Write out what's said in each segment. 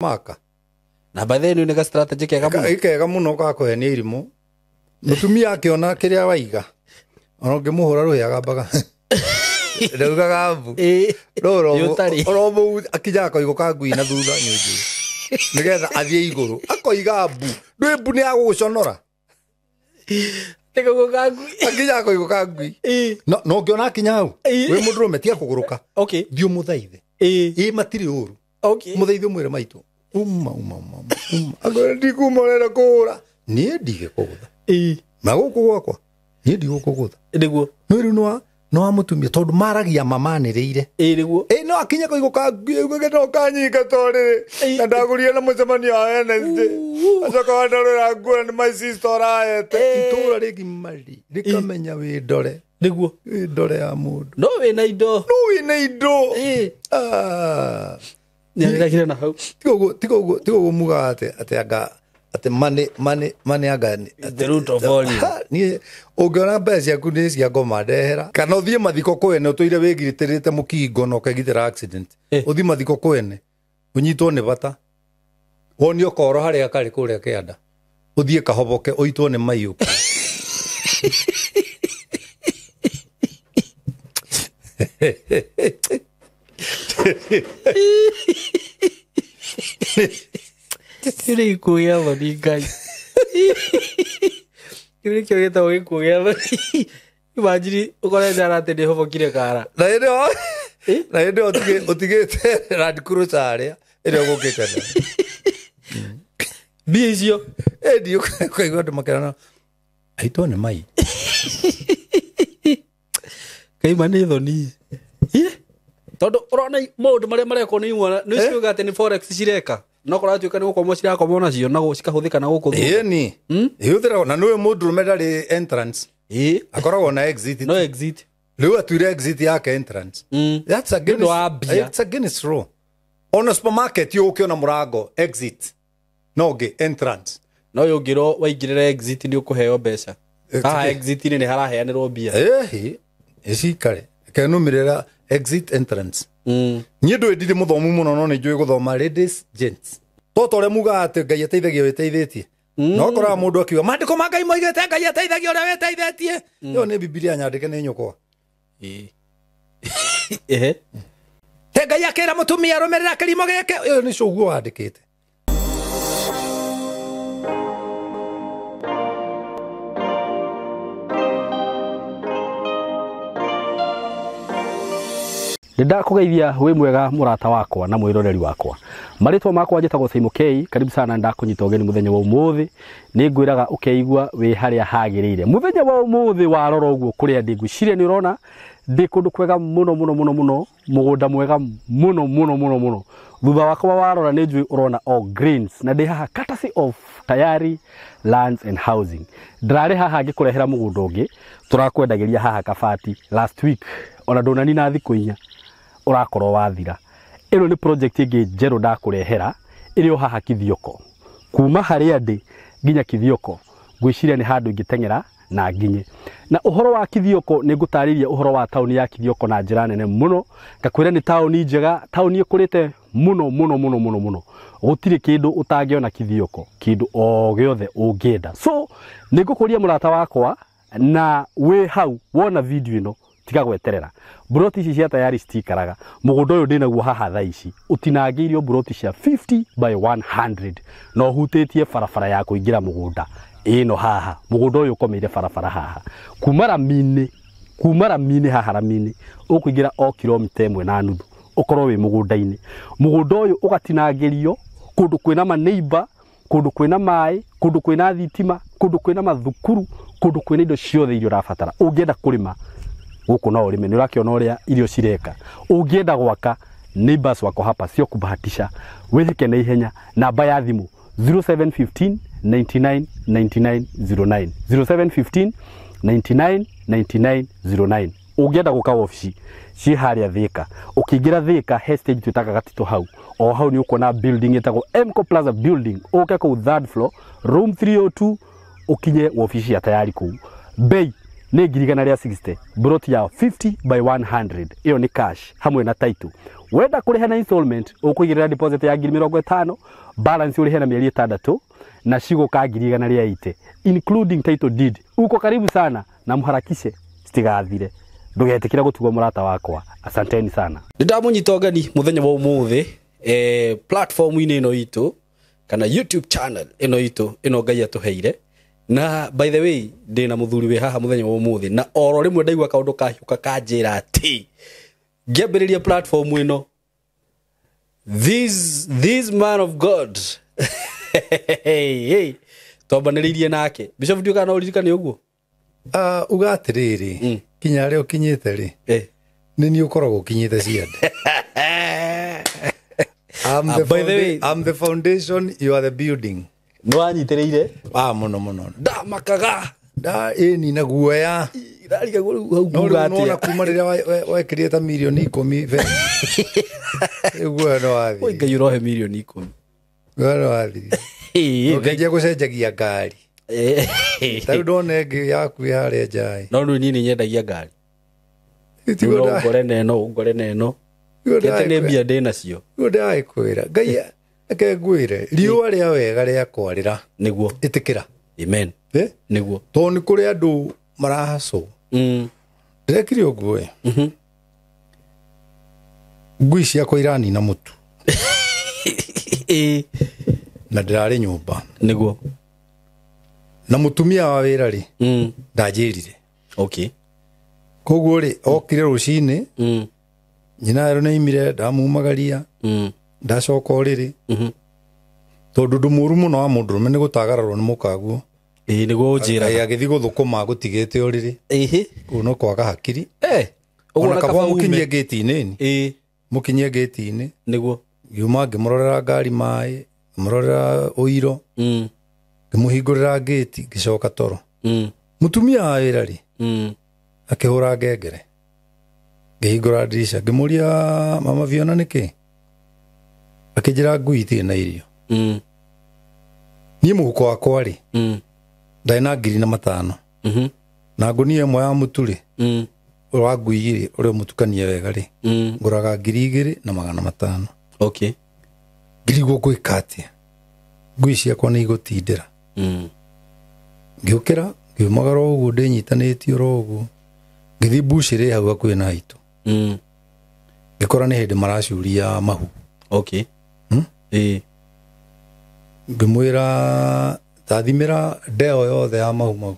Maka Na by the way nĩ ga strategy kega mũno. Kega mũno ga kũhenia irimũ. Mũtumia akĩona kĩrĩa waiga, ona ũngĩmũhũra rũhĩ agambaga ndaugaga mbu. Nĩ ũtarĩ. Oromo akinyaga koigo ka ngui na thutha nyũnjũ nĩgetha athiĩ igũrũ akoiga mbu ndwĩ mbu nĩ agũgũconora. Tĩkoigo ka ngui. Akinyaga koigo ka ngui. No no ũngĩona akinya hau wĩ mũndũrũme tiga kũgũrũka. Thiĩ ũmũthaithe. Ĩ matirĩ ũru. Mũthaithe ũmwĩre maitũ uma uma uma uma akwĩra ndikuma ũrenda kũhũra niĩ ndigĩkũgũtha. Na gũkũ gwakwa niĩ ndigũkũgũtha. Nĩguo. No rĩu nĩ wa mũtumia tondũ maragia mamanĩrĩire. Nĩguo. Ĩ no akinye koigo ka ngui augage no kanyika to rĩrĩ na ndagũrire na mũcemanio wa Wednesday acoka wandarũra nguo na nĩ my sister ũrahete itũra rĩgima rĩ rĩkamenya wĩ ndore. Nĩguo. Wĩ ndore ya mũndũ. No wĩna indo. No wĩna indo. Ah. Nĩarĩragire na hau. Tiga ũguo mugaga atĩ anga atĩ money money money anga The root of all evil. Niĩ ũngĩona mbeca ciaku nĩ cia ngoma ndehera kana ũthiĩ mathiko kwene ũtũire wĩgitĩrĩte mũkingo na ũkegitĩra accident. Ũthiĩ mathiko kwene ũnyitwo nĩ bata wonio koro harĩa karĩ kũrĩa kĩanda ũthiĩ kahoboke ũitwo nĩ mai ũkue. Kĩu nĩ gĩkuũ gĩa thoni Ngai. Kĩu nĩkĩo gĩtagwo gĩkuũ gĩa thoni. Imagine ũkore njara atĩ nĩhobokire kara. Na hĩndĩ ĩyo na hĩndĩ ĩyo ũtigĩte Land Cruiser harĩa ĩrĩa ũgũkĩte nayo. Mbia icio. Ĩndi ũkaigua andũ makĩrana aitwo nĩ mai. Kaima nĩ thoni. Tondũ ũrona maũndũ marĩa marekwo nĩ imwana nĩ ciuga atĩ nĩ forex cireka. No kũratuĩka nĩ gũkomwo cirakomwo nacio na cikahũthĩka na gũkũ thutha. Ĩni. Ihũthĩragwo na nĩũĩ mũndũrũme ndarĩ entrance. Akoragwo na exit. No exit. Rĩu atuire exit yake entrance. That's against, Nĩ ũndũ wa mbia. It's against law. Ona supermarket ũkĩona mũrango exit. No ũngĩ entrance. No ũyũ ũngĩrwo waingĩrĩra exit nĩ ũkũheo mbeca. Haha exit-inĩ nĩ haraheanĩrwo mbia. Ĩhi ĩcikare. Kenumĩrĩra exit entrance. Niĩ ndũĩ ndirĩ mũthomu mũno no nĩ njũĩ gũthoma ladies gents. To ta ũrĩa mugaga atĩ Ngai ateithagia wĩteithĩtie. No ũkoraga mũndũ akiuga maandĩko ma Ngai moigĩte Ngai ateithagia ũrĩa wĩteithĩtie. Ĩyo nĩ Bibilia nyandĩke nĩ nyũkwa. Te Ngai akĩra mũtumia arũmĩrĩra kĩrimũ gĩake. Ĩyo nĩ cũguo wandĩkĩte. Nĩndakũgeithia wĩ mwega mũrata wakwa na mwĩroreri wakwa. Marĩtwa makwa njĩtagwo Simon K. Karibu sana ndakũnyita ũgeni mũthenya wa ũmũthĩ. Nĩngwĩraga ũkeigua wĩ harĩa hagĩrĩire. Mũthenya wa ũmũthĩ warora ũguo kũrĩa ndĩ ngwĩciria nĩ ũrona ndĩ kũndũ kwega mũno mũno mũno mũno, mũgũnda mwega mũno mũno mũno mũno. Thutha wakwa warora nĩ njũĩ ũrona all greens na ndĩ haha courtesy of Tayari Lands and Housing. Ndĩrarĩ haha ngĩkũrehera mũgũnda ũngĩ tũrakwendagĩria haha Kabati last week ona ndũnanina thikũ inya ũrakorwo wathira. Ĩno nĩ project ĩngĩ njerũ ndakũrehera ĩrĩ o haha Kithioko. Kuma harĩa ndĩ nginya Kithioko ngwĩciria nĩ handũ ingĩteng'era na nginye. Na ũhoro wa Kithioko nĩ ngũtarĩria ũhoro wa taũni ya Kithioko na njĩra nene mũno. Ngakwĩra nĩ taũni njega, taũni ĩkũrĩte mũno mũno mũno mũno mũno. Gũtirĩ kĩndũ ũtangĩona Kithioko, kĩndũ o gĩothe ũngĩenda. So nĩ ngũkũria mũrata wakwa na wĩ hau wona video ĩno tiga gweterera. Mburoti ici cia Tayari citikaraga. Mũgũnda ũyũ ndĩnaguo haha thaa ici ũtinangĩirio mburoti cia 50 by 100 na ũhutĩtie barabara ya kũingĩra mũgũnda ĩno haha. Mũgũnda ũyũ ũkomeire barabara haha kuma rami-inĩ, kuma rami-inĩ haha rami-inĩ ũkũingĩra o kilomita ĩmwe na nuthu ũkorwo wĩ mũgũnda-inĩ. Mũgũnda ũyũ ũgatinangĩrio kũndũ kwĩna maneiba, kũndũ kwĩna maĩ, kũndũ kwĩna thitima, kũndũ kwĩna mathukuru, kũndũ kwĩna indo ciothe iria ũrabatara. Ũngĩenda kũrĩma gũkũ no ũrĩme, nĩ ũrakĩona ũrĩa irio cireka. Ũngĩenda gwaka neighbors wako hapa sio kubahatisha. Wĩhĩke na ihenya. Namba ya thimũ 0715 99 99 09, 0715 99 99 09. Ũngĩenda gũka wabici ciĩ harĩa Thika, ũkĩingĩra Thika he stage twĩtaga Gatitũ hau, o hau nĩ ũkuona building ĩtagwo Mco Plaza building. Ũke kũu third floor room 302 ũkinye wabici ya Tayari kũu. Bei nĩ ngiri igana rĩa 60, mburoti ya 50 by 100, ĩyo nĩ cash hamwe na title. Wenda kũrĩha na installment ũkũigĩrĩra deposit ya ngiri mĩrongo ĩtano, balance ũrĩhe na mĩeri ĩtandatũ na cigũka ngiri igana rĩa 80 including title deed. Uko karibu sana na mharakishe citigathire. Ndũgetĩkĩre gũtigwo mũrata wakwa. Asanteni sana. Nĩndamũnyita ũgeni mũthenya wa ũmũthĩ platform-inĩ ĩno itũ kana YouTube channel ĩno itũ ĩno Ngai atũheire. Na by the way ndĩna mũthuri wĩ haha mũthenya wa ũmũthĩ na oro rĩmwe ndaigua kaũndũ kahiũka kanjĩra atĩ ngĩambĩrĩria platform ĩno this man of God hey, twambanĩrĩirie nake. Bishop ndiũĩ kana no ũririkane ũguo. Uga atĩrĩrĩ, kinya harĩa ũkinyĩte rĩ, nĩ niĩ ũkoragwo ũkinyĩte ciande. By the way, I'm the foundation, you are the building. Nĩ wanyitĩrĩire? Mũno mũno. Ndamakaga. Ĩni na guoya. Ndarigagwo rĩu hau No nguga rĩu nĩwona atĩa. kuma rĩrĩa wekĩrire ta mirioni 10 bengi. Rĩu guoya nĩ wathirire. Oi Ngai ũrohe mirioni 10. Guoya nĩ wathirire. Ũkĩanjia gũcenjagia ngari. Ta rĩu ndona ĩngĩ yaku ĩ harĩa nja ĩ. No rĩu niĩ nĩ nyendagia ngari. No ngore na ĩno, ngore na ĩno. Kete nĩ mbia ndĩ nacio. Tiguo ndĩragĩkwĩra. Ngai reke ngwĩre, riũa rĩa wega rĩakwarĩra. Nĩguo. Ĩtĩkĩra. Amen. Nĩguo. Tondũ nĩ kũrĩ andũ marahacwo. Ndĩrekire ũguo ĩ. Ngui ciakwa iranina mũtu. Na ndĩrarĩ nyũmba. Nĩguo. Na mũtumia wa wĩra rĩ, ndanjĩrire. Okay. Koguo rĩ, okire rũcinĩ, nyina ero nĩaimire, ndamumagaria, ndacoka ũrĩrĩ. Tondũ ũndũ mũũru mũno wa mũndũrũme nĩ gũtagararwo nĩ mũkaguo. Ĩĩ nĩguo ũnjĩraga. Agĩthiĩ gũthũkũma agũtigĩte ũrĩrĩ. Kũu no kwaga hakiri. Ũguo Ona na kaba kaba ume. mũkinyie ngĩti-inĩ. Mũkinyie ngĩti-inĩ. Nĩguo. Ngiuma ngĩmũrorera ngari maĩ, ngĩmũrorera ũiro. Ngĩmũhingũrĩra ngĩti, ngĩcoka toro. Mũtumia wa wĩra rĩ, akĩhũra ngengere. Ngĩhingũra ndirisha, ngĩmũria mama Fiona nĩkĩ? Akĩnjĩra ngui itirĩ na irio. Niĩ mũhuko wakwa rĩ, ndarĩ na ngiri na 5. Na ngũnia ĩmwe ya mũtu rĩ, wa ngui rĩ, ũrĩa ũmũtukanie wega rĩ, ngũraga ngiri 2,500. Okay. Ngirigwo ngwĩka atĩa? Ngui ciakwa nĩ igũtindĩra. Ngĩũkĩra, ngiumagara ũguo ndĩnyitanĩtie oro ũguo. Ngĩthiĩ mbucĩrĩ hau hakuhĩ na haitũ. Ngĩkora nĩ hĩndĩ maracuria mahu. Okay. Ngĩmwĩra tathimĩra ndeo yothe ya mahu mau.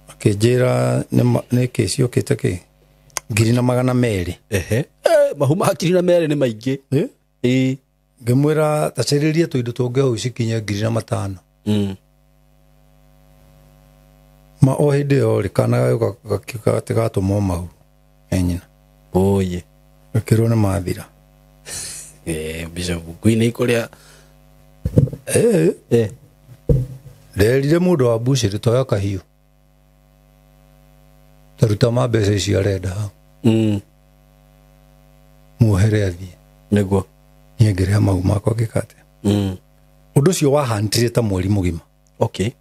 Akĩnjĩra nĩ kĩ ciũkĩte kĩ? 1,200. Ehe. Mahu ma 200 nĩ maingĩ. Ngĩmwĩra tacarĩrie tũindo tũngĩ hau cikinye 1,500. Ma o hĩndĩ ĩyo rĩ, kana gagĩũka gakiuga atĩ gatũmwo mahu e nyina. Oye. Gakĩrwo nĩ mathira. Bishop, ngui nĩ ikũrĩa. Nderire mũndũ wa mbucĩrĩ toya kahiũ. Taruta ma mbeca icio arenda hau. Muohere athiĩ. Nĩguo. Niĩ ngĩrĩha mahu makwa ngĩka atĩa. Ũndũ ũcio wahantire ta mweri mũgima. Okay.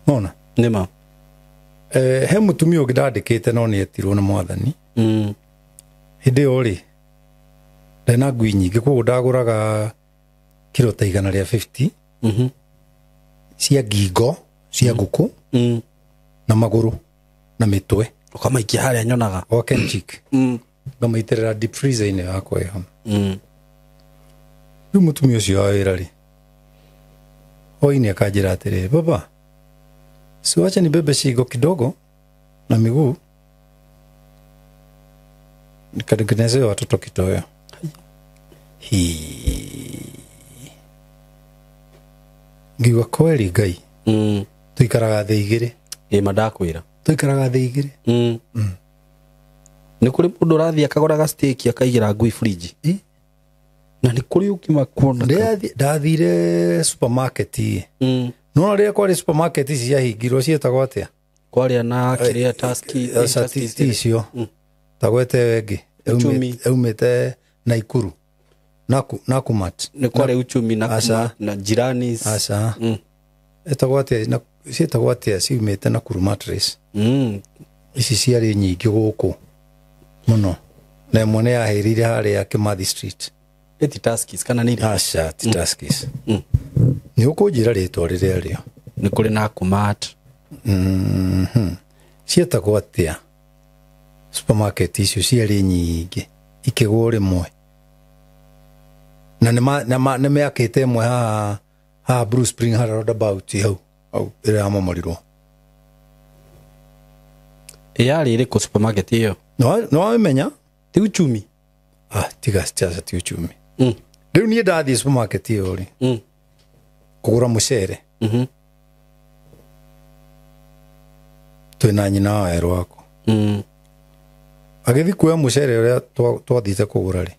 Nona? Nĩma. He mũtumia ũngĩ ndandĩkĩte no nĩetirwo nĩ mwathani. Hĩndĩ ĩyo rĩ, ndarĩ na ngui nyingĩ koguo ndagũraga kiro ta 150 cia ngingo, cia ngũkũ, na magũrũ, na mĩtwe. Ũkamaikia harĩa nyonaga. Gwa Kenchic. Ngamaitĩrĩra deep freezer-inĩ yakwa ĩ hau. Rĩu mũtumia ũcio wa wĩra rĩ, hwaĩ-inĩ akanjĩra atĩrĩrĩ, baba, si wache nibebe shingo kidogo na miguu nikatengeneze watoto kitoweo. Ngiuga kweli Ngai. Tuikaraga thĩ igĩrĩ. Ĩ ma ndakwĩra. Tuikaraga thĩ igĩrĩ. Nĩ kũrĩ mũndũ ũrathiĩ akagũraga steak akaigĩra ngui fridge. Na nĩ kũrĩ ũkima kuona. Ndathire supermarket. No rĩrĩa kwarĩ supermarket ici ciahingirwo ciĩtagwo atĩa? Kwarĩa na kĩrĩa Tuskys, Tuskys icio. Ta gwete ĩyo ĩngĩ. Yaumĩte Naikuru. Nakumat. Nĩ kwarĩ uchumi na jiranis. Aca. Ĩtagwo atĩa? Ciĩtagwo atĩa ciumĩte Nakuru mattress. Ici ciarĩ nyingĩ gũkũ mũno na ĩmwe nĩ yahĩrĩire harĩa Kimathi Street. Eti Tuskys kana nĩ irĩkũ? Aca ti Tuskys. Nĩ ũkũnjĩra rĩtwa rĩrĩa rĩo. Nĩ kũrĩ na Kumat. Ciĩtagwo atĩa supermarket icio ciarĩ nyingĩ ikĩgwo rĩmwe na nĩ mĩakĩte ĩmwe haha Blue Spring harĩa roundabout hau hau ĩrĩa yamomorirwo. Yarĩ ĩrĩkũ supermarket ĩyo? Nĩ wamĩmenya? Ti Uchumi. Ah, tiga aca ti Uchumi. Rĩu niĩ ndathiĩ supermarket ĩyo rĩ kũgũra mũcere twĩna nyina wa werũ wakwa. Agĩthiĩ kuoya mũcere ũrĩa twathiĩte kũgũra rĩ,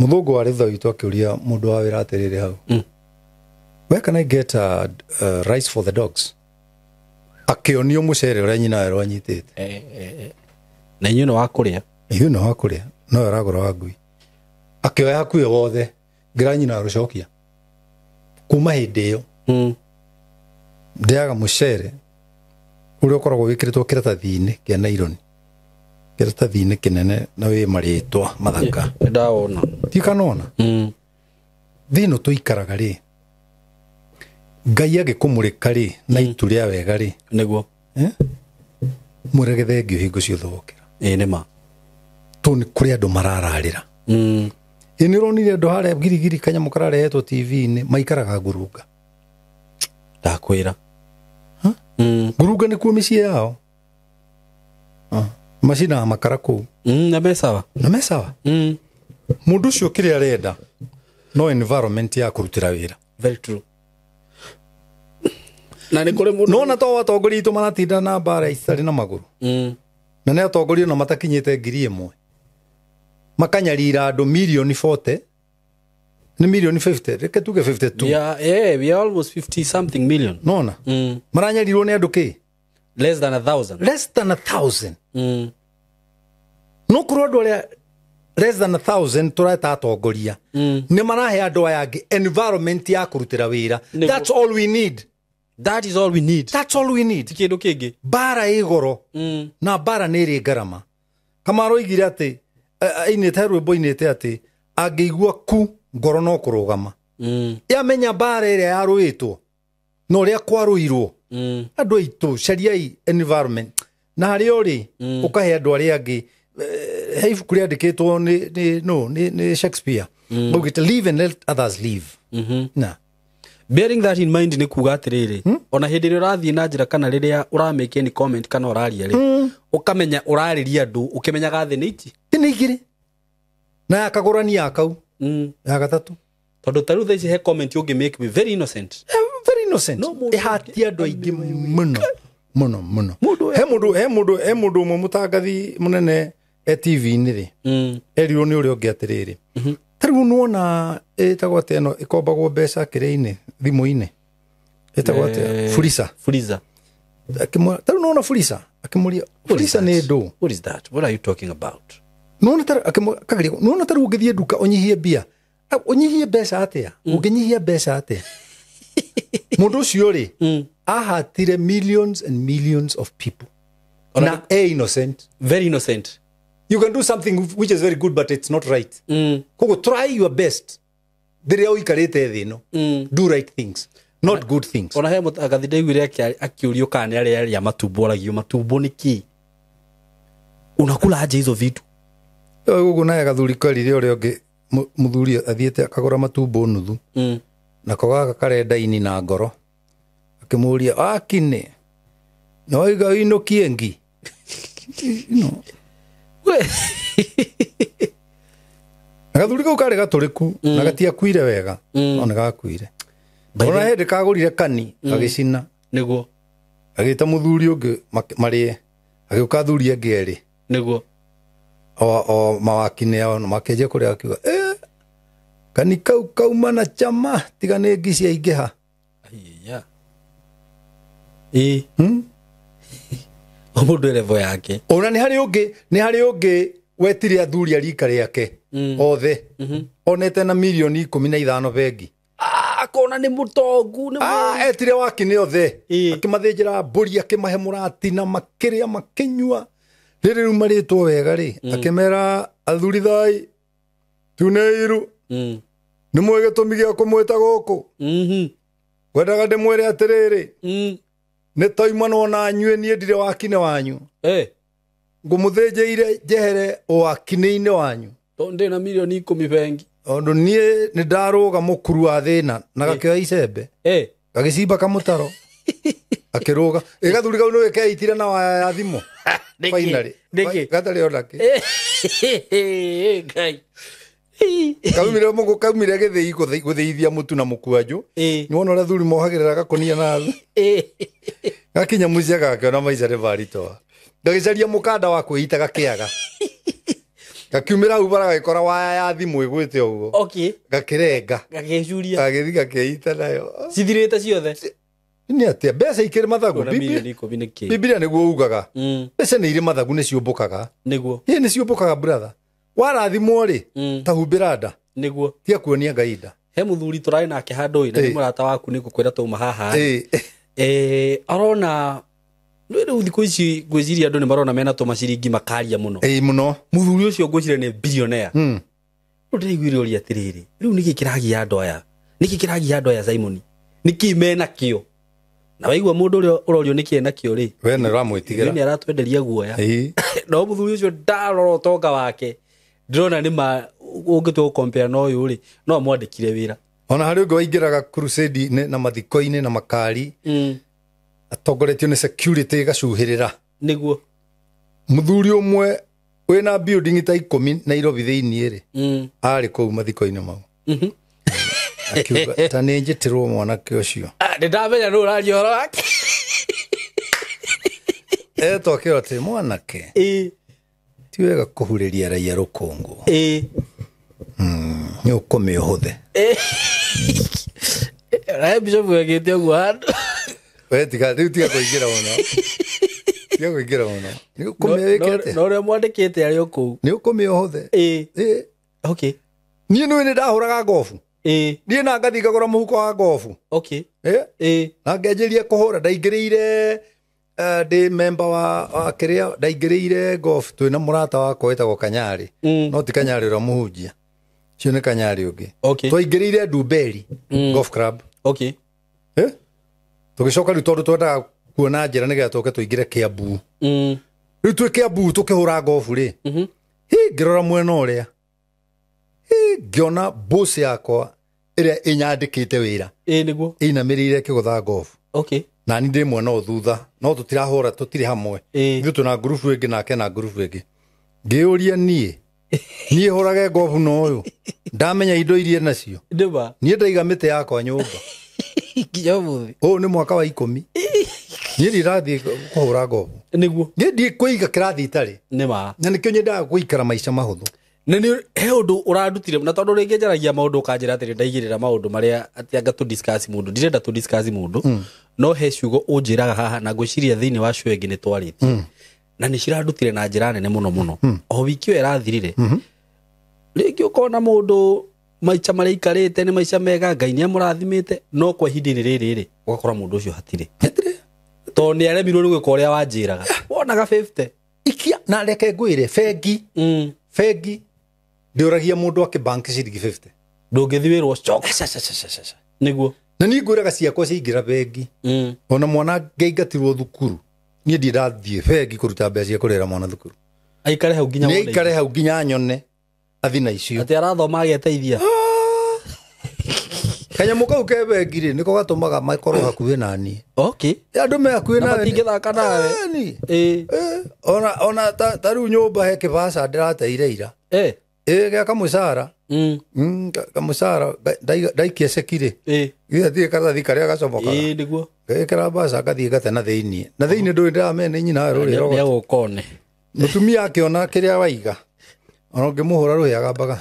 mũthũngũ warĩ thutha witũ akĩũria mũndũ wa wĩra atĩrĩrĩ hau, where can I get rice for the dogs? Akĩonio mũcere ũrĩa nyina werũ anyitĩte. Na inyuĩ nĩ wa kũrĩa? Ithuĩ nĩ wa kũrĩa, no we ũragũra wa ngui. Akĩoya hakuhĩ wothe, ngĩra nyina werũ cokia. Kuma hĩndĩ ĩyo ndĩaga mũcere ũrĩa ũkoragwo wĩkĩrĩtwo kĩratathi-inĩ kĩa naironi, kĩratathi-inĩ kĩnene na wĩ marĩtwa mathaka. Ndawona. Tikanona? Thĩ ĩno tũikaraga rĩ, Ngai agĩkũmũrĩka rĩ na itu rĩa wega rĩ, nĩguo mwĩrage thengio hingo ciothe wokĩra. Ĩĩ nĩ ma. Tondũ nĩ kũrĩ andũ marararĩra. Ĩ nĩ ũronire andũ harĩa girigiri kanyamũ kararehetwo TV-inĩ maikaraga ngurunga. Ndakwĩra. Ngurunga nĩkuo mĩciĩ yao. Macinaga makara kũu. Na me sawa. Na me sawa. Mũndũ ũcio kĩrĩa arenda no environment ya kũrutĩra wĩra. Very true. Na nĩ kũrĩ mũndũ nona to atongoria aitũ maratinda na mbara itarĩ na magũrũ. Na nĩ atongoria ona matakinyĩte 1,000. Makanyarira andũ mirioni 40 nĩ mirioni 50, reke tuge 52. Yeah, we are almost 50 something million. Nona? Maranyarirwo nĩ andũ kĩ? Less than 1,000. Less than 1,000. No kũrĩ andũ arĩa less than 1,000 tũreta atongoria. Nĩ marahe andũ aya angĩ environment ya kũrutĩra wĩra. That's all we need. That is all we need. That's all we need. Ti kĩndũ kĩngĩ. Mbara ĩ goro. Na mbara nĩ ĩrĩ ngarama. Kamaro oigire atĩ ainĩte rwĩmbo ainĩte atĩ angĩigua ku ngoro no kũrũgama. Yamenya mbara ĩrĩa yarũĩtwo na ũrĩa kwarũirwo. Andũ aitũ cariai environment. Na harĩa ũrĩ ũkahe andũ arĩa angĩ. He ibuku rĩandĩkĩtwo nĩ Shakespeare. Augĩte live and let others live. Na bearing that in mind nĩ kuga atĩrĩrĩ, ona hĩndĩ ĩrĩa ũrathiĩ na njĩra kana rĩrĩa ũramake any comment kana ũraria rĩ, ũkamenya ũrarĩria andũ ũkĩmenyaga thĩ nĩ iki. Nĩ igĩrĩ. Na yakagũrania kau. Ya gatatũ. Tondũ ta rĩu thaa ici he comment ũngĩ make be very innocent. Very innocent. Ĩhatia andũ aingĩ mũno mũno mũno. He mũndũ ũmwe mũtangathi mũnene e TV-inĩ rĩ. Erirwo nĩ ũrĩa ũngĩ atĩrĩrĩ. Ta rĩu nĩwona ĩtagwo atĩa ĩno ĩkombagwo mbeca kĩrĩa-inĩ thimũ-inĩ. Ĩtagwo atĩa? Fuliza. Fuliza. Ta rĩu nĩwona Fuliza? Akĩmũria Fuliza nĩ ndũ? What is that? What are you talking about? Nĩwona ta rĩu ũngĩthiĩ nduka ũnyihie mbia. Ũnyihie mbeca atĩa? Ũngĩnyihia mbeca atĩa? Mũndũ ũcio rĩ, ahatire millions and millions of people. Na e innocent. Very innocent. You can do something which is very good but it's not right. Koguo try your best. Rĩrĩa ũikarĩte thĩ ĩno, do right things, not good things. Ona he mũtangathi ndaiguire akĩũrio kana nĩ arĩa arĩa matumbo oragio matumbo nĩ kĩ? Unakula aje hizo vitu? Gũkũ naye gathuri karire ũrĩa ũngĩ mũthuri athiĩte akagũra matumbo nuthu. Nako gaka karenda ini na ngoro. Akĩmũria akine no waiga ũinũkie ngi. No. Gathuri kau karĩ gatũrĩku na gatiakuire wega, no nĩ gakuire. Ona hĩndĩ kagũrire kani gagĩcina. Nĩguo. Agĩta mũthuri ũngĩ marĩe, agĩũka athuri angĩ erĩ. Nĩguo. O mawakine ao na makĩanjia kũrĩa akiuga, kani kau kauma na chama tiga nĩ ngi ciaingĩha. Aiya. O mũndũ level yake. Ona nĩ harĩ ũngĩ wetire athuri a rika rĩake othe. Onete na milioni 15 bengi. Akona nĩ mũtongu nĩ etire wakinĩ othe akĩmathĩnjĩra mbũri akĩmahe mũratina makĩrĩa makĩnyua rĩrĩ rĩu marĩtwo wega rĩ akĩmera athuri thai tuneiru nĩ mwĩ gĩtũmi gĩa kũmwĩta gũkũ ngwendaga ndĩmwĩre atĩrĩrĩ nĩ toimanwo na nyuĩ niĩ ndirĩ wakinĩ wanyu ngũmũthĩnjĩire njehere wakinĩ-inĩ wanyu tondũ ndĩ na milioni 10 bengi tondũ niĩ nĩ ndarũga mũkuru wa thĩna na gakĩoya icembe gagĩcimba kamũtaro akĩrũga ĩgathuri kau nĩwe keitire na waya ya thimũ finally gatarĩ onakĩ Ngai kaumire mũgũ kaumire gĩthĩi gũthĩithia mũtu na mũkwanjũ nĩwona ũrĩa thuri mohagĩrĩra gakũnia na thĩ gakinya mũciĩ gakĩona maica nĩ maritoa gagĩcaria mũkanda wa kwĩita gakĩaga gakiumĩra hau bara gagĩkora waya ya thimũ ĩgwĩte ũguo gakĩrenga gagĩcuria gagĩthiĩ gakĩita nayo cithirĩte ciothe nĩ atĩa mbeca ikĩrĩ mathagu Biblia nĩguo ugaga mbeca nĩ irĩ mathagu nĩ ciũmbũkaga nĩguo ĩ nĩ ciũmbũkaga brother warathimwo rĩ ta humbĩra nda nĩguo tia kuonia Ngai nda he mũthuri tũrarĩ nake handũ ĩ na nĩ mũrata waku nĩ ngũkwĩra twauma haha arona rĩu thikũ ici ngwĩciria andũ nĩ marona mena tũmaciringi makaria mũno mũno mũthuri ũcio ngwĩciria nĩ billionaire rĩu ndĩraiguire ũria atĩrĩrĩ rĩu nĩkĩ kĩragia andũ aya nĩkĩ kĩragia andũ aya Simon nĩkĩ mena kĩo na waigua mũndũ ũrĩa ũrorio nĩkĩ ena kĩo rĩ we nĩ ũramwĩtigĩra nĩ aratwenderia guoya no mũthuri ũcio ndarora ũtonga wake ndĩrona nĩ ma ũngĩtua gũkompea na ũyũ rĩ no amwandĩkire wĩra ona harĩ ũngĩ waingĩraga crusade-inĩ na mathiko-inĩ na makari atongoretio nĩ security gacuhĩrĩra nĩguo mũthuri ũmwe wĩna building ta 10 Nairobi thĩinĩ rĩ arĩ kũu mathiko-inĩ mau akiuga ta nĩ njĩtĩrwo mwanake ũcio nĩ ndamenya nũ ũraria ũhoro wake etwo akĩrwo atĩ mwanake ti wega kũhurĩria raia rũkũngũ nĩ ũkũmĩ ũhũthe nae bishop wekĩte ũguo handũ we tiga rĩu tiga kũingĩra mũno tiga kũingĩra mũno nĩ ũkũmĩ wĩke atĩa na ũrĩa mwandĩkĩte arĩ o kũu nĩ ũkũmĩ ũhũthe niĩ nĩũĩ nĩ ndahũraga ngobu niĩ na ngathiĩ ngagũra mũhuko wa ngobu na ngenjĩria kũhũra ndaingĩrĩire ndĩ memba wa kĩrĩa ndaingĩrĩire golf twĩna mũrata wakwa wĩtagwo Kanyarĩ no ti Kanyarĩ ũrĩa mũhunjia ũcio nĩ Kanyarĩ ũngĩ twaingĩrĩire Ndumberi Golf Club tũgĩcoka rĩu tondũ twendaga kuona njĩra nĩgetha tũke tũingĩre Kiambu rĩu twĩ Kiambu tũkĩhũra ngobu rĩ hi ngĩrora mwena ũrĩa hi ngĩona boss yakwa ĩrĩa ĩnyandĩkĩte wĩra nĩguo ĩinamĩrĩire ĩkĩgũtha ngobu na ni ndĩ mwena ũyũ thutha no tũtirahũra tũtirĩ hamwe ithuĩ twĩna ngurubu ĩngĩ nake na ngurubu ĩngĩ ngĩũria niĩ hũrage ngobu na ũyũ ndamenya indo iria nacio niĩ ndaiga mĩtĩ yakwa nyũmba nginya ũmũthĩ ũyũ nĩ mwaka wa 10 niĩ ndirathiĩ kũhũra ngobu nĩguo niĩ ndiĩ kũiga kĩrathi itarĩ nĩma na nĩkĩo nyendaga gũikara maica mahũthũ na nĩ he ũndũ ũrandutire na tondũ rĩngĩ njaragia maũndũ ũkanjĩra atĩrĩ ndaigĩrĩra maũndũ marĩa atĩ anga tũ discuss mũndũ ndirenda tũ discuss mũndũ no he ciugo ũnjĩraga haha na ngwĩciria thĩinĩ wa show ĩngĩ nĩ twarĩtie na nĩ cirandutire na njĩra nene mũno mũno o wiki ĩyo ĩrathirire rĩngĩ ũkona mũndũ maica marĩa aikarĩte nĩ maica mega Ngai nĩ amũrathimĩte no kwa ihinda-inĩ rĩrĩ rĩ ũgakora mũndũ ũcio hatirĩ tondũ nĩ aremirwo nĩ gwĩka ũrĩa wanjĩraga wonaga 50 ikia na reke ngwĩre bengi bengi ndĩũragia mũndũ akĩ bank ciringi 50 ndũngĩthiĩ wĩrwo coka nĩguo na niĩ ngwĩraga ciakwa ciaingĩra bengi ona mwana ngĩingatirwo thukuru niĩ ndirĩ ndathiĩ bengi kũruta mbeca cia kũrĩhĩra mwana thukuru aikare hau nginya nĩ wone aikare hau nginya nyone athi na icio atĩ arathoma ageteithia kanyamũ kau ke bengi rĩ nĩko gatũmaga makorwo hakuhĩ na niĩ andũ me hakuhĩ Na nawe matingĩthaka nawe. Ĩni. Ona ta rĩu nyũmba he kĩbaca ndĩrateire ira ĩ gĩa kamũcara kamũcara ndaikia ceki rĩ gĩathiĩ karatathi karĩa gacomokaga nĩguo ngĩkĩra mbaca ngathiĩ ngate na thĩiniĩ na thĩiniĩ ndũĩ ndĩramenya nĩ nyina we rũrĩa rogota nĩagũkone mũtumia akĩona kĩrĩa waiga ona ũngĩmũhũra rũhĩ agambaga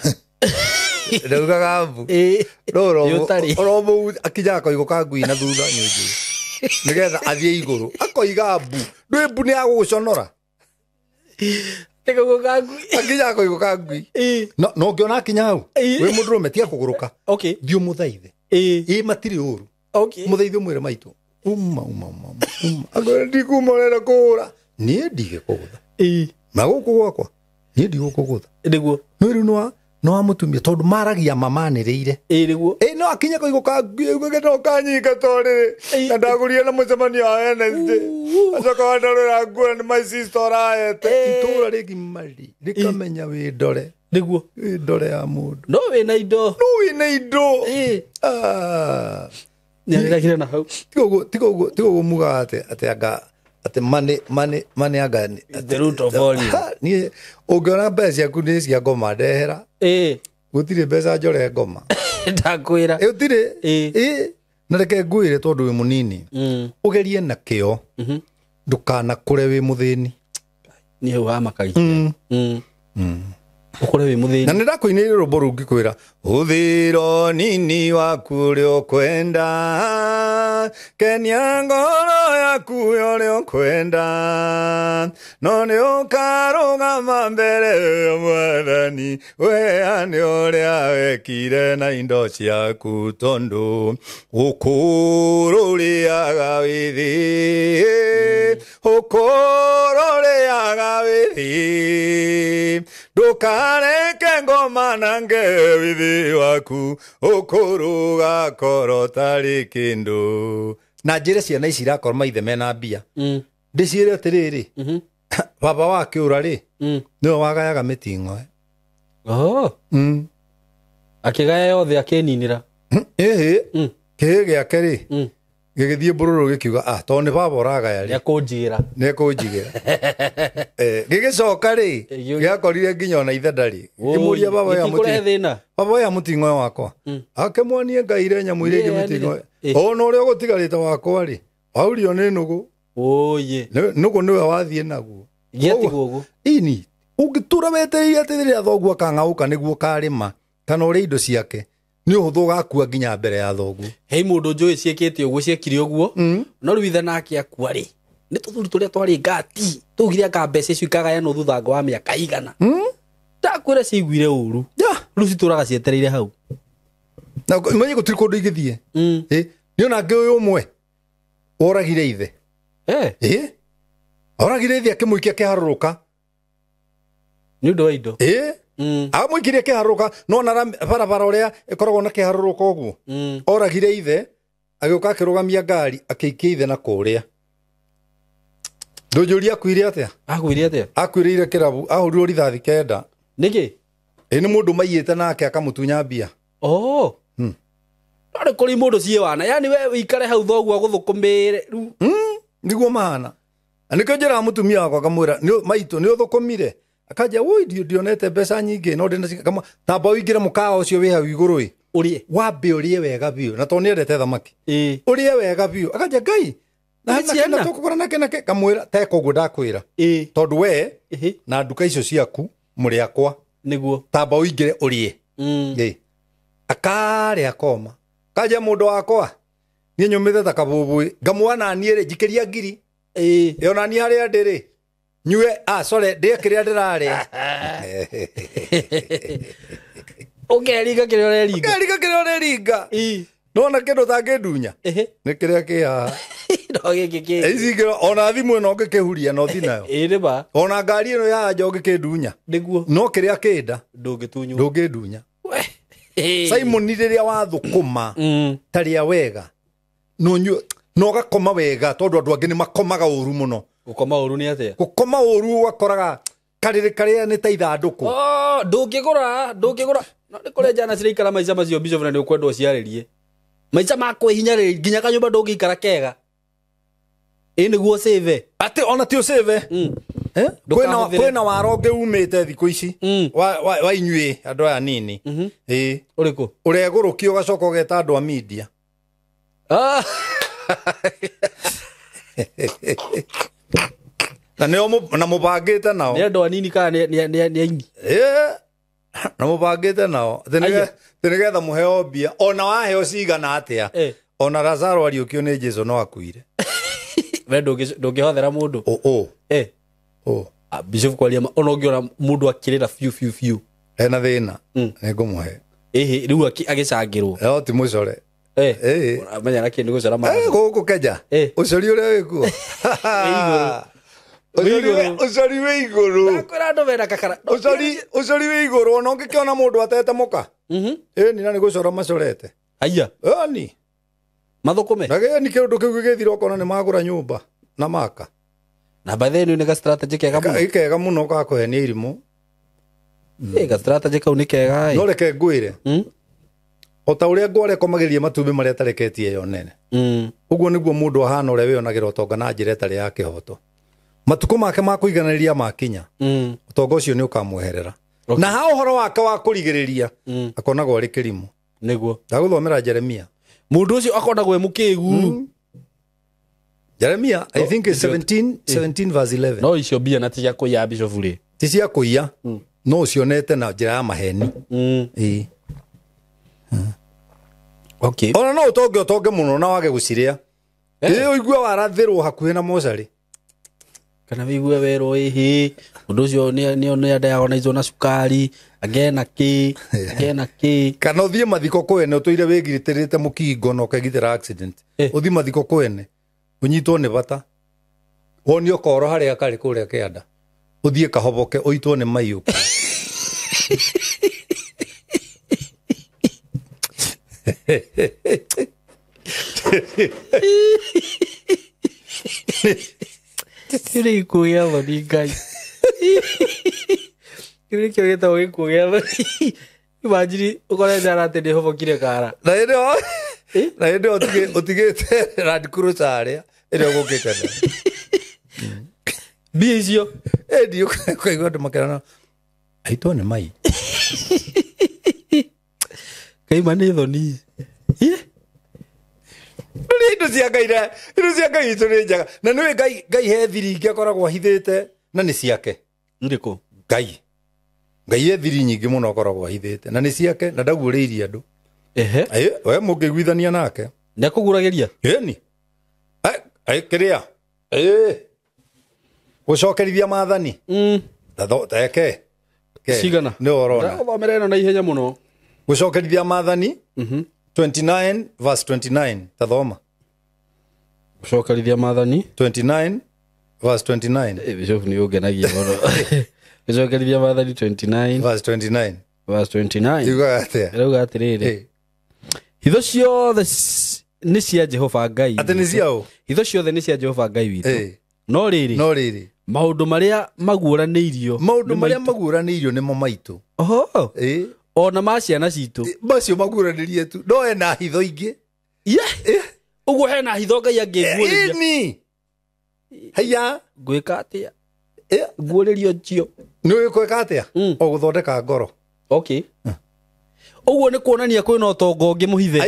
ndaugaga mbu no akinyaga koigo ka ngui na thutha nyũnjũ nĩgetha athiĩ igũrũ akoiga mbu ndũĩ mbu nĩ yagũgũconora Koigo ka ngui akinyaga koigo ka ngui no ũngĩona akinya hau wĩ mũndũrũme tiga kũgũrũka thiĩ ũmũthaithe Ĩ matirĩ ũru. Mũtheithio mwĩre maitũ uma uma uma uma akwĩra ndikuma ũrenda kũhũra niĩ ndigĩkũgũtha na gũkũ gwakwa niĩ ndigũkũgũtha nĩguo no rĩu nĩ wa mũtumia tondũ maragia mamanĩrĩire nĩguo ĩ no akinye koigo kangĩ no kanyinga torĩrĩ na ndagũrire na mũcemanio wa Wednesday acoka wandarũra nguo nĩ my sister ũrahete itũra rĩgima rĩ rĩkamenya wĩ ndore nĩguo wĩ ndore ya mũndũ no wĩna indo no wĩna indo nĩarĩragire na hau tiga ũguo mugaga atĩ anga atĩ money anga the root of all evil. Niĩ ũngĩona mbeca ciaku nĩ cia ngoma ndehera gũtirĩ mbeca njore ngoma ndakwĩra gũtirĩ na reke ngwĩre tondũ wĩ mũnini ũgerie na kĩo ndũkanakũre wĩ mũthĩni nĩ hau hamakagia ũkũre wĩ mũthĩni na nĩ ndakũinĩire rwĩmbo rũngĩkwĩra ũthĩro nini waku ũrĩa ũkwenda kenia ngoro yaku ũrĩa ũkwenda no nĩ ũkarũgama mbere ya mwathani weane ũrĩa wekire na indo ciaku tondũ ũkũrũrĩaga wĩthĩ ũkũrũrĩaga wĩthĩ ndũkareke ngoma nange wĩthĩ waku ũkũrũga tarĩ kĩndũ na njĩre ciana ici irakorwo maithe mena mbia ndĩciĩre atĩrĩrĩ baba wa kĩũra rĩ nĩwe wagayaga mĩting'oe akĩgaya yothe akĩninĩra ĩhĩ kĩhĩ gĩake rĩ gĩgĩthiĩ mbũrũrũ gĩkiuga tondũ nĩ baba ũragaya rĩ nĩekũnjigĩra nĩekũnjigĩra gĩgĩcoka rĩ gĩakorire nginya ona ithe ndarĩ gĩkĩmũria baba ya mũting'oe wakwa akĩmuonie ngaire nyamũ iria ingĩ mĩting'oe ona ũrĩa ũgũtigarĩte wakwa rĩ waurio nĩ nũgũ nũgũ nĩwe wathiĩ naguo gĩatigwo ũguo ini ũngĩtũra wetereire atĩ rĩrĩa thoguo akang'aũka nĩguo ũkarĩma kana ũrĩa indo ciake nĩ ũhũthũ ũgakua nginya mbere ya thoguo hei mũndũ njũĩ ciĩkĩte ũguo ciekire ũguo no rĩu ithe nake akua rĩ nĩ tũthuri tũrĩa twarĩ ngati tũugire anga mbeca icio ikagayanwo thutha wa mĩaka igana ndakwĩra ciaiguire ũru rĩu citũraga cietereire hau na menye gũtirĩ kũndũ ingĩthiĩ nĩ ona ngĩ ũyũ ũmwe oragire ithe oragire ithe akĩmũikia kĩharũrũka nĩ ũndũ wa indo amũikirie kĩharũrũka no na barabara ũrĩa ĩkoragwo na kĩharũrũka ũguo oragire ithe agĩũka akĩrũgamia ngari akĩikia ithe na kũrĩa ndũnjũria akuire atĩa akuire atĩa akuĩrĩire kĩrabu ahũrirwo rithathi 9 nĩkĩ ĩ nĩ mũndũ maiyĩte nake akamũtunya mbia no nĩ kũrĩ mũndũ ciĩ wana yani we ũikare hau thoguo agũthũkũmĩre rĩu nĩguo mahana na nĩkĩo njĩraga mũtumia wakwa ngamwĩra maitũ nĩ ũthũkũmire akanja woi ndionete mbeca nyingĩ no ndĩna tamba ũingĩre mũkawa ũcio wĩ hau igũrũ ĩ ũrĩe wambe ũrĩe wega biũ na tondũ nĩendete thamaki ũrĩe wega biũ akanja ngai na tũkũgũra nake nake kamwĩra teka ũguo ndakwĩra tondũ we na nduka icio ciaku mũrĩ akwa nĩguo tamba ũingĩre ũrĩe akarĩa koma kanja mũndũ wakwa niĩ nyũmĩte ta kabũbũĩ ngamuona niĩ rĩ njikĩria ngiri ĩ ona niĩ harĩa ndĩ rĩ nyue sorry ndĩe kĩrĩa ndĩrarĩa ũkeringa kĩrĩa ũreringa ũkeringa kĩrĩa ũreringa nona kĩndũ ũtangĩndunya nĩ kĩrĩa kĩ haha no gĩkĩ kĩ ici ingĩ ona thimũ ĩno ũngĩkĩhuria na ũthi nayo ĩ nĩ ma ona ngari ĩno ya nja ũngĩkĩndunya nĩguo no kĩrĩa kĩnda ndũngĩtunywo ndũngĩndunya Simon rĩrĩa wathũkũma tarĩa wega no na ũgakoma wega tondũ andũ angĩ nĩ makomaga ũru mũno gũkoma ũru nĩ atĩa gũkoma ũru ũgakoraga karĩrĩ karĩa nĩ ta ithandũkũ ndũngĩgũra no nĩ kũrĩ njana ciraikara maica macio Bishop na nĩ ũkwenda ũciarĩrie maica ma kwĩhinyarĩrĩria nginya kanyũmba ndũngĩikara kega ĩ nĩguo save atĩ ona ti ũsave kwĩna waro ũngĩ umĩte thikũ ici wa inyuĩ andũ aya nini ĩ ũrĩkũ ũregũrũkia ũgacoka ũgeta andũ a media na nĩo na mũbangĩte nao nĩ andũ anini kana nĩ aini na mũbangĩte nao atĩ nĩgetha mũheo mbia ona waheo cigana atĩa ona Lazaro ariũkio nĩ Jesu no akuire we ndũngĩhothera mũndũ Bishop kwaria ona ũngĩona mũndũ akĩrĩra biũ biũ biũ ena thĩna nĩngũmũhe ĩhĩ rĩu agĩcangĩrwo no ti mũcore Menya na kĩndũ gũcora Gũkũ Kenya. Ũcori ũrĩa wĩkuo. Ũcori wĩ igũrũ. Kwĩra andũ mena kakara. Ũcori wĩ igũrũ ona ũngĩkĩona mũndũ atete mũka. Ĩni na nĩ gũcora macorete. Haiya. Ĩni. Mathũkũme. Na gĩni kĩũndũ kĩu gĩgĩthira ũkona nĩ magũra nyũmba na maka. Na by the way nĩ ga strategy kega mũno. Kega mũno ga kũhenia irimũ. Ga strategy kau nĩ kega. No reke ngwĩre. O ta ũrĩa ngware komagĩria matumbĩ marĩa atareketie yo nene. Ũguo nĩguo mũndũ ahana ũrĩa wĩyonagĩra ũtonga na njĩra ĩtarĩ ya kĩhoto. Matukũ make ma kũiganĩria makinya. Ũtonga ũcio nĩ ũkamweherera. Na ha ũhoro wake wa kũrigĩrĩria akonagwo arĩ kĩrimũ. Nĩguo. Ndagũthomera Jeremia. Mũndũ ũcio akonagwo e mũkĩgu. Jeremia, I think it's 17 verse 11. No icio mbia na ti cia kũiya Bishop rĩ. Ti cia kũiya. No ũcionete na njĩra ya maheni. Ĩĩ. Okay. Ona no ũtonge mũno na wage gũcirĩa. Ĩĩ ũigue warathĩrwo hakuhĩ na mocarĩ. Kana wĩigue werwo ĩhĩ mũndũ ũcio nĩ diagnosed na cukari agena kĩ agena kĩ. Kana ũthiĩ mathiko kwene ũtũire wĩgitĩrĩte mũkingo na ũkegitĩra accident. Ũthiĩ mathiko kwene ũnyitwo nĩ bata wonio koro harĩa karĩ kũrĩa kĩanda ũthiĩ kahoboke ũitwo nĩ maiyũ. Kĩu nĩ gĩkuũ gĩa thoni Ngai. Kĩu nĩkĩo gĩtagwo gĩkuũ gĩa thoni. Imagine ũkore njara atĩ nĩhobokire kara. Na hĩndĩ ĩyo ũtigĩte Land Cruiser harĩa ĩrĩa ũgũkĩte nayo. Mbia icio. Ĩndi ũkaigua andũ makĩrana aitwo nĩ mai. Kaima nĩ thoni. Indo cia Ngai indo cia Ngai itũ nĩ njega. Na nĩũĩ Ngai he thiri ingĩ akoragwo ahithĩte na nĩ ciake. Irĩkũ? Ngai. Ngai he thiri nyingĩ mũno akoragwo ahithĩte na nĩ ciake na ndaguũrĩirie andũ. Ehe. We mũngĩiguithania nake. Nĩ akũguragĩria? Ĩni. Kĩrĩa? Gũcokerithia maathani. Eke. Cigana? Nĩ ũrona. Ndagũthomera ĩno na ihenya mũno. Gũcokerithia maathani 29 verse 29 tathoma. Gũcokerithia maathani 29 verse 29. Bishop nĩ ũngenagia mũno. Gũcokerithia maathani 29 verse 29. Verse 29. Yugaga atĩa? Ĩrauga atĩrĩrĩ. Hitho ciothe nĩ cia Jehova Ngai. Atĩ nĩ cia ũ? Hitho ciothe nĩ cia Jehova Ngai witũ. No rĩrĩ. No rĩrĩ. Maũndũ marĩa maguũranĩirio. Maũndũ marĩa maguũranĩirio nĩmo maitũ. Oho. Ona ma ciana citũ. Macio maguũranĩrie tu. No hena hitho ingĩ. Ũguo hena hitho Ngai angĩguũrĩria. Ĩni. Haiya. Ngwĩka atĩa? Nguũrĩrio njio. Nĩ ũĩ gwĩka atĩa? O gũthondeka ngoro. Okay. Ũguo nĩ kuonania kwĩna ũtonga ũngĩ mũhithe.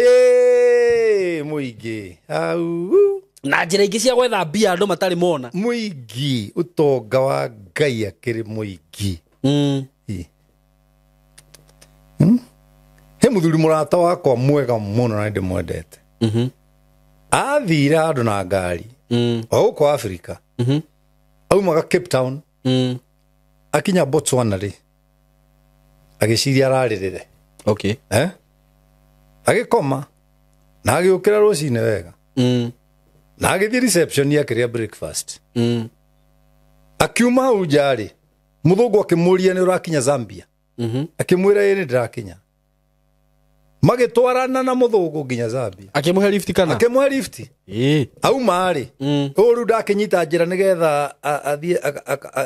Mũingĩ. Au. Na njĩra ingĩ cia gwetha mbia andũ matarĩ mona. Mũingĩ. Ũtonga wa Ngai akĩrĩ mũingĩ. He mũthuri mũrata wakwa mwega mũno na ndĩmwendete. Athire handũ na ngari. O gũkũ Afrika. Aumaga Cape Town. Akinya Botswana rĩ. Agĩciria ararĩrĩre. Okay. Agĩkoma na agĩũkĩra rũcinĩ wega. Na agĩthiĩ reception akĩrĩa breakfast. Akiuma hau nja rĩ, mũthũngũ akĩmũria nĩ ũrakinya Zambia. Akĩmwĩra ĩĩ nĩ ndĩrakinya. Magĩtwarana na mũthũngũ nginya Zambia. Akĩmũhe lift kana? Akĩmũhe lift. Auma rĩ, ũũ rĩu ndakĩnyita njĩra nĩgetha athiĩ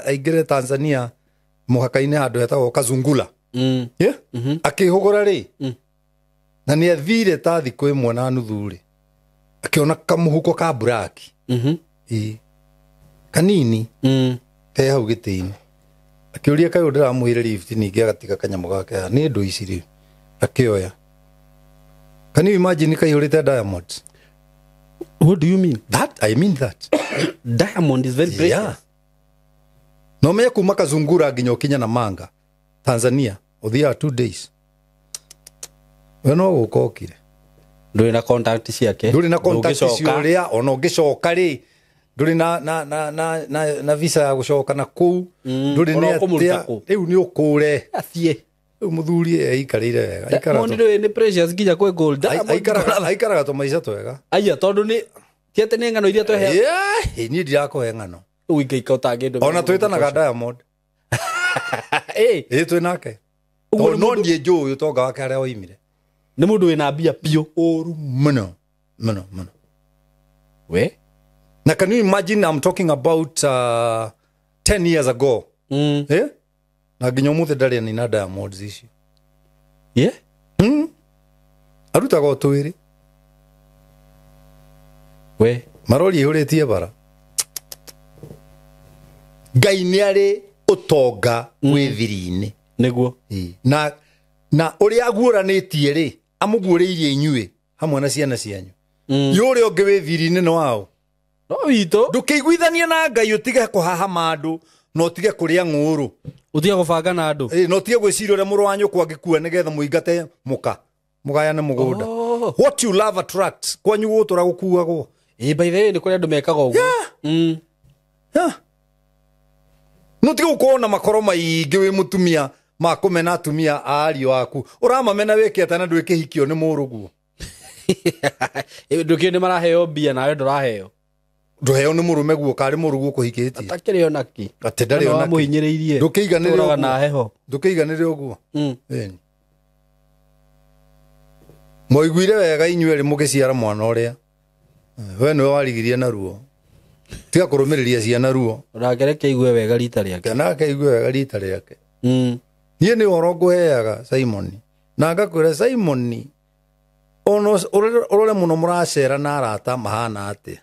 aingĩre Tanzania mũhaka-inĩ handũ hetagwo Kazungula. Akĩhũgũra rĩ, na nĩ athire ta thikũ ĩmwe na nuthu rĩ, akĩona kamũhuko ka buraki. Kanini ke hau gĩtĩ-inĩ. Akĩũria kaĩ ndĩramũheire lift ningĩ agatiga kanyamũ gake haha nĩ ndũ ici rĩu. Akĩoya. Can you imagine kaihũrĩte diamonds? What do you mean? That I mean that. Diamond is very precious. Yeah. No menye kuma Kazungura nginya ũkinya na Manga Tanzania ũthiaga 2 days. We no gũka ũkire. Ndũrĩ na contact ciake. Ndũrĩ na contact cia ũrĩa ona ũngĩcoka rĩ ndũrĩ na visa ya gũcoka na kũu. Ndũrĩ nĩ atĩa rĩu nĩ ũkũre. Athiĩ. Rĩu mũthuri eikarĩire wega. Aikaraga Diamond rĩ nĩ precious nginya kwĩ gold. Diamond aikaraga tũmaica twega. Aya tondũ nĩ ti atĩ nĩ ng'ano iria twehe. Yeah, niĩ ndirakũhe ng'ano. Rĩu ingĩika ũtangĩndũ. Ona twĩtanaga Diamond. Ĩ Ĩ twĩ nake. Ũguo Tondũ nĩ no mũndũ- niĩ njũĩ ũtonga wake harĩa oimire. nĩ mũndũ wĩna mbia biũ. Ũru mũno mũno mũno. We? Na can you imagine I'm talking about 10 years ago. Eh? Na nginya ũmũthĩ ndarĩ anina Diamonds icio. Yeah? Arutaga o twĩrĩ. We? Marori ihũrĩtie bara. Ngai nĩ arĩ ũtonga wĩ thiri-inĩ. Nĩguo. Na na ũrĩa aguũranĩtie rĩ, amũguũrĩirie inyuĩ hamwe na ciana cianyu. Yũ ũrĩa ũngĩ wĩ thiri-inĩ nĩ wao. No witũ. Ndũkĩiguithanie na Ngai ũtige kũhahama andũ na ũtige kũrĩa ng'ũũrũ. Ũtige gũbanga na andũ. Ĩ, na ũtige gwĩciria ũrĩa mũrũ wa nyũkwa angĩkua nĩgetha mũingate mũka mũgayane mũgũnda. Oh. What you love attracts. Kwanyu gũgũtũra gũkuagwo. Ĩ by the way nĩ kũrĩ andũ mekaga ũguo. Yeah. No tiga gũkorwo na makoro maingĩ wĩ mũtumia ma kũmena atumia a ariũ aku. Ũramamena wĩke atĩa na ndwĩkĩhikio nĩ mũrũguo. Ndũkĩũĩ nĩ maraheo mbia nawe ndũraheo. Ndũheo nĩ mũrũme guo karĩ mũrũguo ũkũhikĩtie. Atakĩrĩ ona kĩ. Atĩ ndarĩ ona kĩ. Wamũhinyĩrĩirie. Ndũkĩiganĩre Tũraga ũguo. na heho. Ndũkĩiganĩre ũguo. Ĩni. Mwaiguire wega inyuĩ erĩ mũgĩciara mwana ũrĩa. We nĩwe warigirie na ruo. Tiga kũrũmĩrĩria ciana ruo. Onake reke aigue wega rita rĩake. Nake aigue wega rita rĩake. Niĩ nĩ ũhoro ngũheaga Simon. Na ngakwĩra Simon, ona ũrore mũno mũracera na arata mahana atĩa.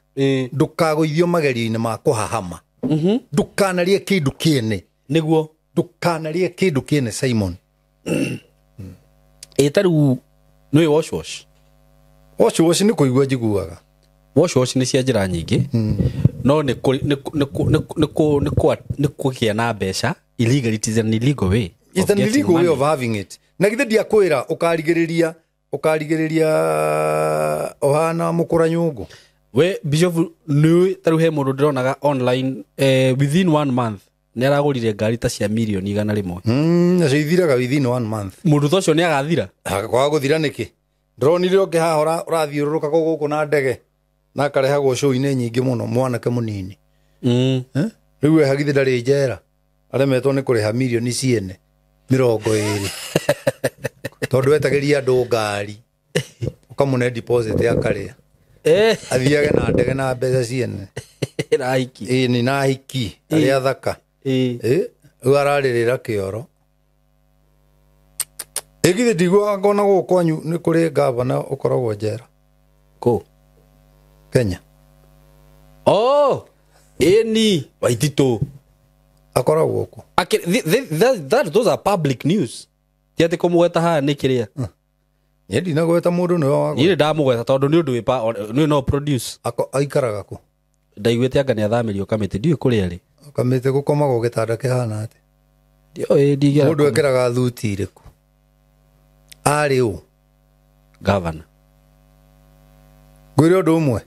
Ndũkagũithio magerio-inĩ ma kũhahama. Ndũkanarĩe kĩndũ kĩene. Nĩguo. Ndũkanarĩe kĩndũ kĩene Simon. Ĩ ta rĩu nĩũĩ wash wash? Wash wash nĩ kũigua njiguaga. Wash wash nĩ cia njĩra nyingĩ. No nĩ kũgĩa na mbeca illegally. It is an illegal way. It's an illegal way of having it. Na githĩ ndiakwĩra ũkarigĩrĩria ũhana mũkũra nyũngũ. We Bishop nĩũĩ ta rĩu he mũndũ ndĩronaga online within 1 month nĩ aragũrire ngari ta cia mirioni 100. Nacio ithiraga within 1 month. Mũndũ ta ũcio nĩ agathira. Kwaga gũthira nĩkĩ? Ndĩronire ũngĩ haha ũrathiũrũrũka gũkũ na ndege na akarehagwo show-inĩ nyingĩ mũno mwanake mũnini. Rĩu we hagithĩ ndarĩ njera. Aremetwo nĩ kũrĩha mirioni ciene 20. Tondũ wetagĩria andũ ngari ũkamũne deposit akarĩa. Athiage na ndege na mbeca ciene. Na hiki. Ĩ nĩ na hiki arĩa thaka. Rĩu ararĩrĩra kĩoro. Ĩ githĩ ndiguaga ngona gũkũ kwanyu nĩ kũrĩ gavana ũkoragwo njera. Kũ? Kenya. Oh, ĩni Waititũ. Akoragwo kũ? Those are public news. Ti atĩ kũmũgweta haha nĩ kĩrĩa. Niĩ ndinagweta mũndũ nĩwe wagweta. Niĩ ndamũgweta tondũ nĩ ũndũ nĩ no produce. Aikaraga kũ? Ndaiguĩte anga nĩ athamĩrio Kamĩtĩ, ndiũĩ kũrĩa arĩ. Kamĩtĩ gũkomagwo gĩtanda kĩhana atĩa? Ndiũĩ, ndingĩara Mũndũ ekĩraga thuti ĩrĩkũ? Arĩ ũ? Gavana. Ngwĩre ũndũ ũmwe.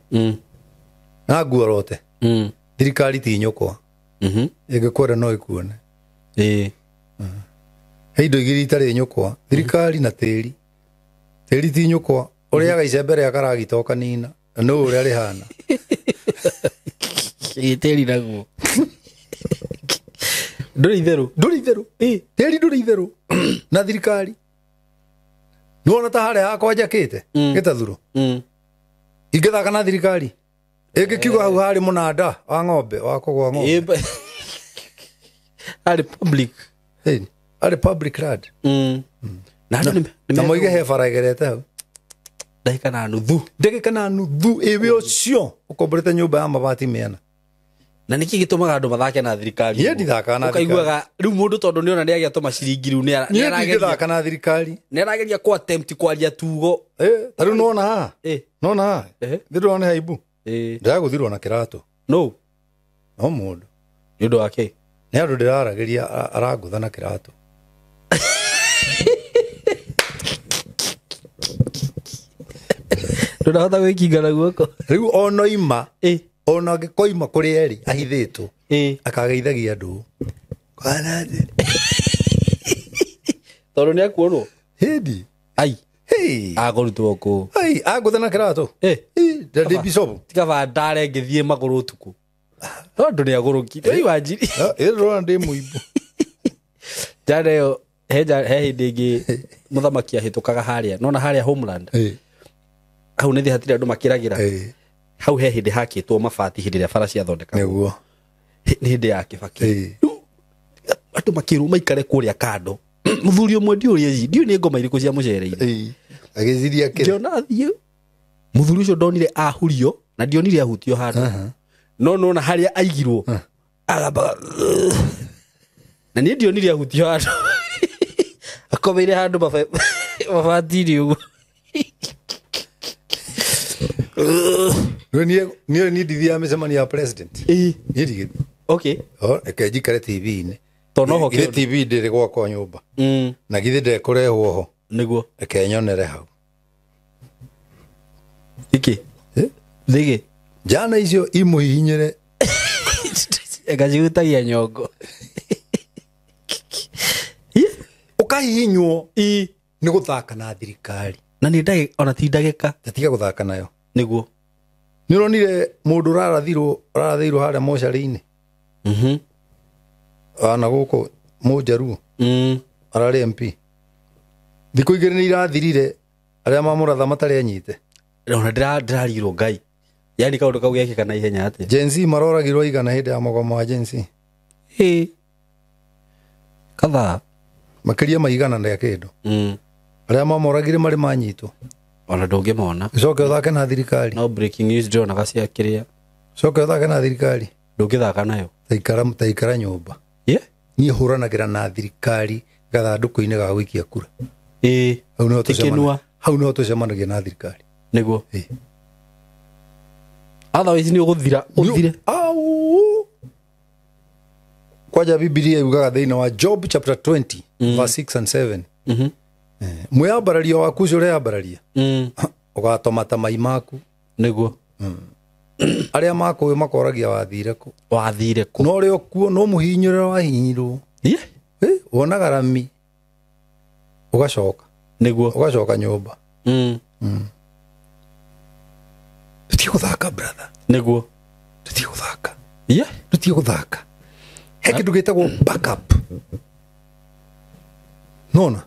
Na nguorote. Thirikari ti nyũkwa. Ĩngĩkwenda no ĩkuone. Ĩ. He indo igĩrĩ itarĩ nyũkwa. Thirikari na tĩri. Tĩri ti nyũkwa. Ũrĩaga icembe rĩa karagita ũkanina. Na nũ ũrĩa rĩhana. Ĩ tĩri naguo. Ndũrĩ itherũ. Ndũrĩ itherũ. Tĩri ndũrĩ itherũ. Na thirikari. Nĩwona ta harĩa hakwa njakĩte gĩtathuro. Ingĩthaka na thirikari. Ĩngĩkiuga hau harĩ mũnanda wa ng'ombe wa kũgũa ng'ombe. Harĩ public. Harĩ public land. Na andũ Na moige he bara ĩgerete hau. Ndagĩka na nuthu. Ndagĩka na nuthu ĩwe ũcio ũkomborete nyũmba ya mabati mĩena. Na nĩkĩ gĩtũmaga andũ mathake na thirikari? Niĩ ndithakaga na thirikari. Ũkaiguaga rĩu mũndũ tondũ nĩona nĩagĩa tũmaciringi rĩu Niĩ ndingĩthaka na thirikari. nĩarageria kũ attempt kwaria tugo. Ta rĩu nĩwona haha? Nĩwona haha? Thĩ ndĩrona nĩ haimbu. Ndĩragũthirwo na kĩratũ. No. No mũndũ. Nĩ ũndũ wa kĩ? Nĩ andũ ndĩraragĩria arangũtha na kĩratũ. Ndũrahota gwĩkinga na guoko. Rĩu onoima ona angĩkoima kũrĩ erĩ ahithĩtwo akageithagia andũ. Tondũ nĩ akuonwo. Hĩndi. Ai. Hey. Agũrutwo kũ. Ai, agũthe na kĩratũ. Eh. Ndĩ bishop. Tikaba ndare ngĩthiĩ magũrũ ũtukũ. Tondũ nĩ agũrũkire. Ĩĩ wanjiri. Ĩ ndĩrona ndĩ mũimbu. Njana ĩyo he hĩndĩ ĩngĩ mũthamaki ahĩtũkaga harĩa. Nona harĩa Homeland. Hau nĩ hatirĩ andũ makĩragĩra. Hau he hĩndĩ hakĩtwo mabati hĩndĩ ĩrĩa bara ciathondekagwo. Nĩguo. Nĩ hĩndĩ ya Kibaki. Andũ makĩrwo maikare kũrĩa kando. Mũthuri ũmwe ndiũĩ ndiũĩ nĩ ngoma irĩkũ ciamũcereire. Agĩciria kĩrĩa. Ngĩona athiĩ. Mũthuri ũcio ndonire ahurio na ndionire ahutio handũ. No nona harĩa aigirwo. Agambaga. Na niĩ ndionire ahutio handũ. Akomeire handũ mabati-inĩ ũguo. Niĩ niĩ ndithiaga mĩcemanio ya president. Niĩ ndigĩthiĩ. Okay. Reke njikare TV-inĩ. Tondũ noho Githĩ TV ndĩrĩ gwakwa nyũmba. Na githĩ ndekũrehwo ho. Nĩguo. Reke nyonere hau. Nĩkĩ? Nĩkĩ? Njana icio imũhihinyĩre. Ĩgacihutagia nyongo. Ũkahihinywo nĩ gũthaka na thirikari. Na nĩ ndagĩka ona ti ndagĩka. Tiga gũthaka nayo. Nĩguo. Nĩ ũronire mũndũ ũrarathĩirwo harĩa mocarĩ-inĩ? Ana gũkũ Mũnjaruo. Ararĩ MP. Thikũ igĩrĩ nĩ irathirire arĩa mamũratha matarĩ anyite. Ona ndĩrarigirwo Ngai. Yaani kaũndũ kau gekĩka na ihenya atĩa? Gen Z maroragirwo igana hĩndĩ ya mũgomo wa Gen Z. Kathaa. Makĩria ma igana rĩa kĩndũ. Arĩa mamoragire marĩ manyitwo. Ona ndũngĩmona. Ũcoke ũthake na thirikari. No breaking news ndĩronaga cia kĩrĩa. Ũcoke ũthake na thirikari. Ndũngĩthaka nayo. Taikara nyũmba. Niĩ hũranagĩra na thirikari gathandũkũ-inĩ ga gũikia kura. Hau nĩho tũcemanagia na thirikari. Nĩguo. Otherwise nĩ ũgũthira ũthire. Au. Kwanja Bibilia yugaga thĩinĩ wa Job chapter 20 verse 6 and 7. Mwĩyambararia waku ũcio ũreyambararia. Ũgatomata mai maku. Nĩguo. Arĩa makũĩ makoragia wathire kũ. Wathire kũ. No ũrĩ o kuo no mũhinyũrĩre wahinyirwo. Wonaga rami. Ũgacoka. Nĩguo. Ũgacoka nyũmba. Tũtige gũthaka brother. Nĩguo. Tũtige gũthaka. Tũtige gũthaka. He kĩndũ gĩtagwo backup. Nona.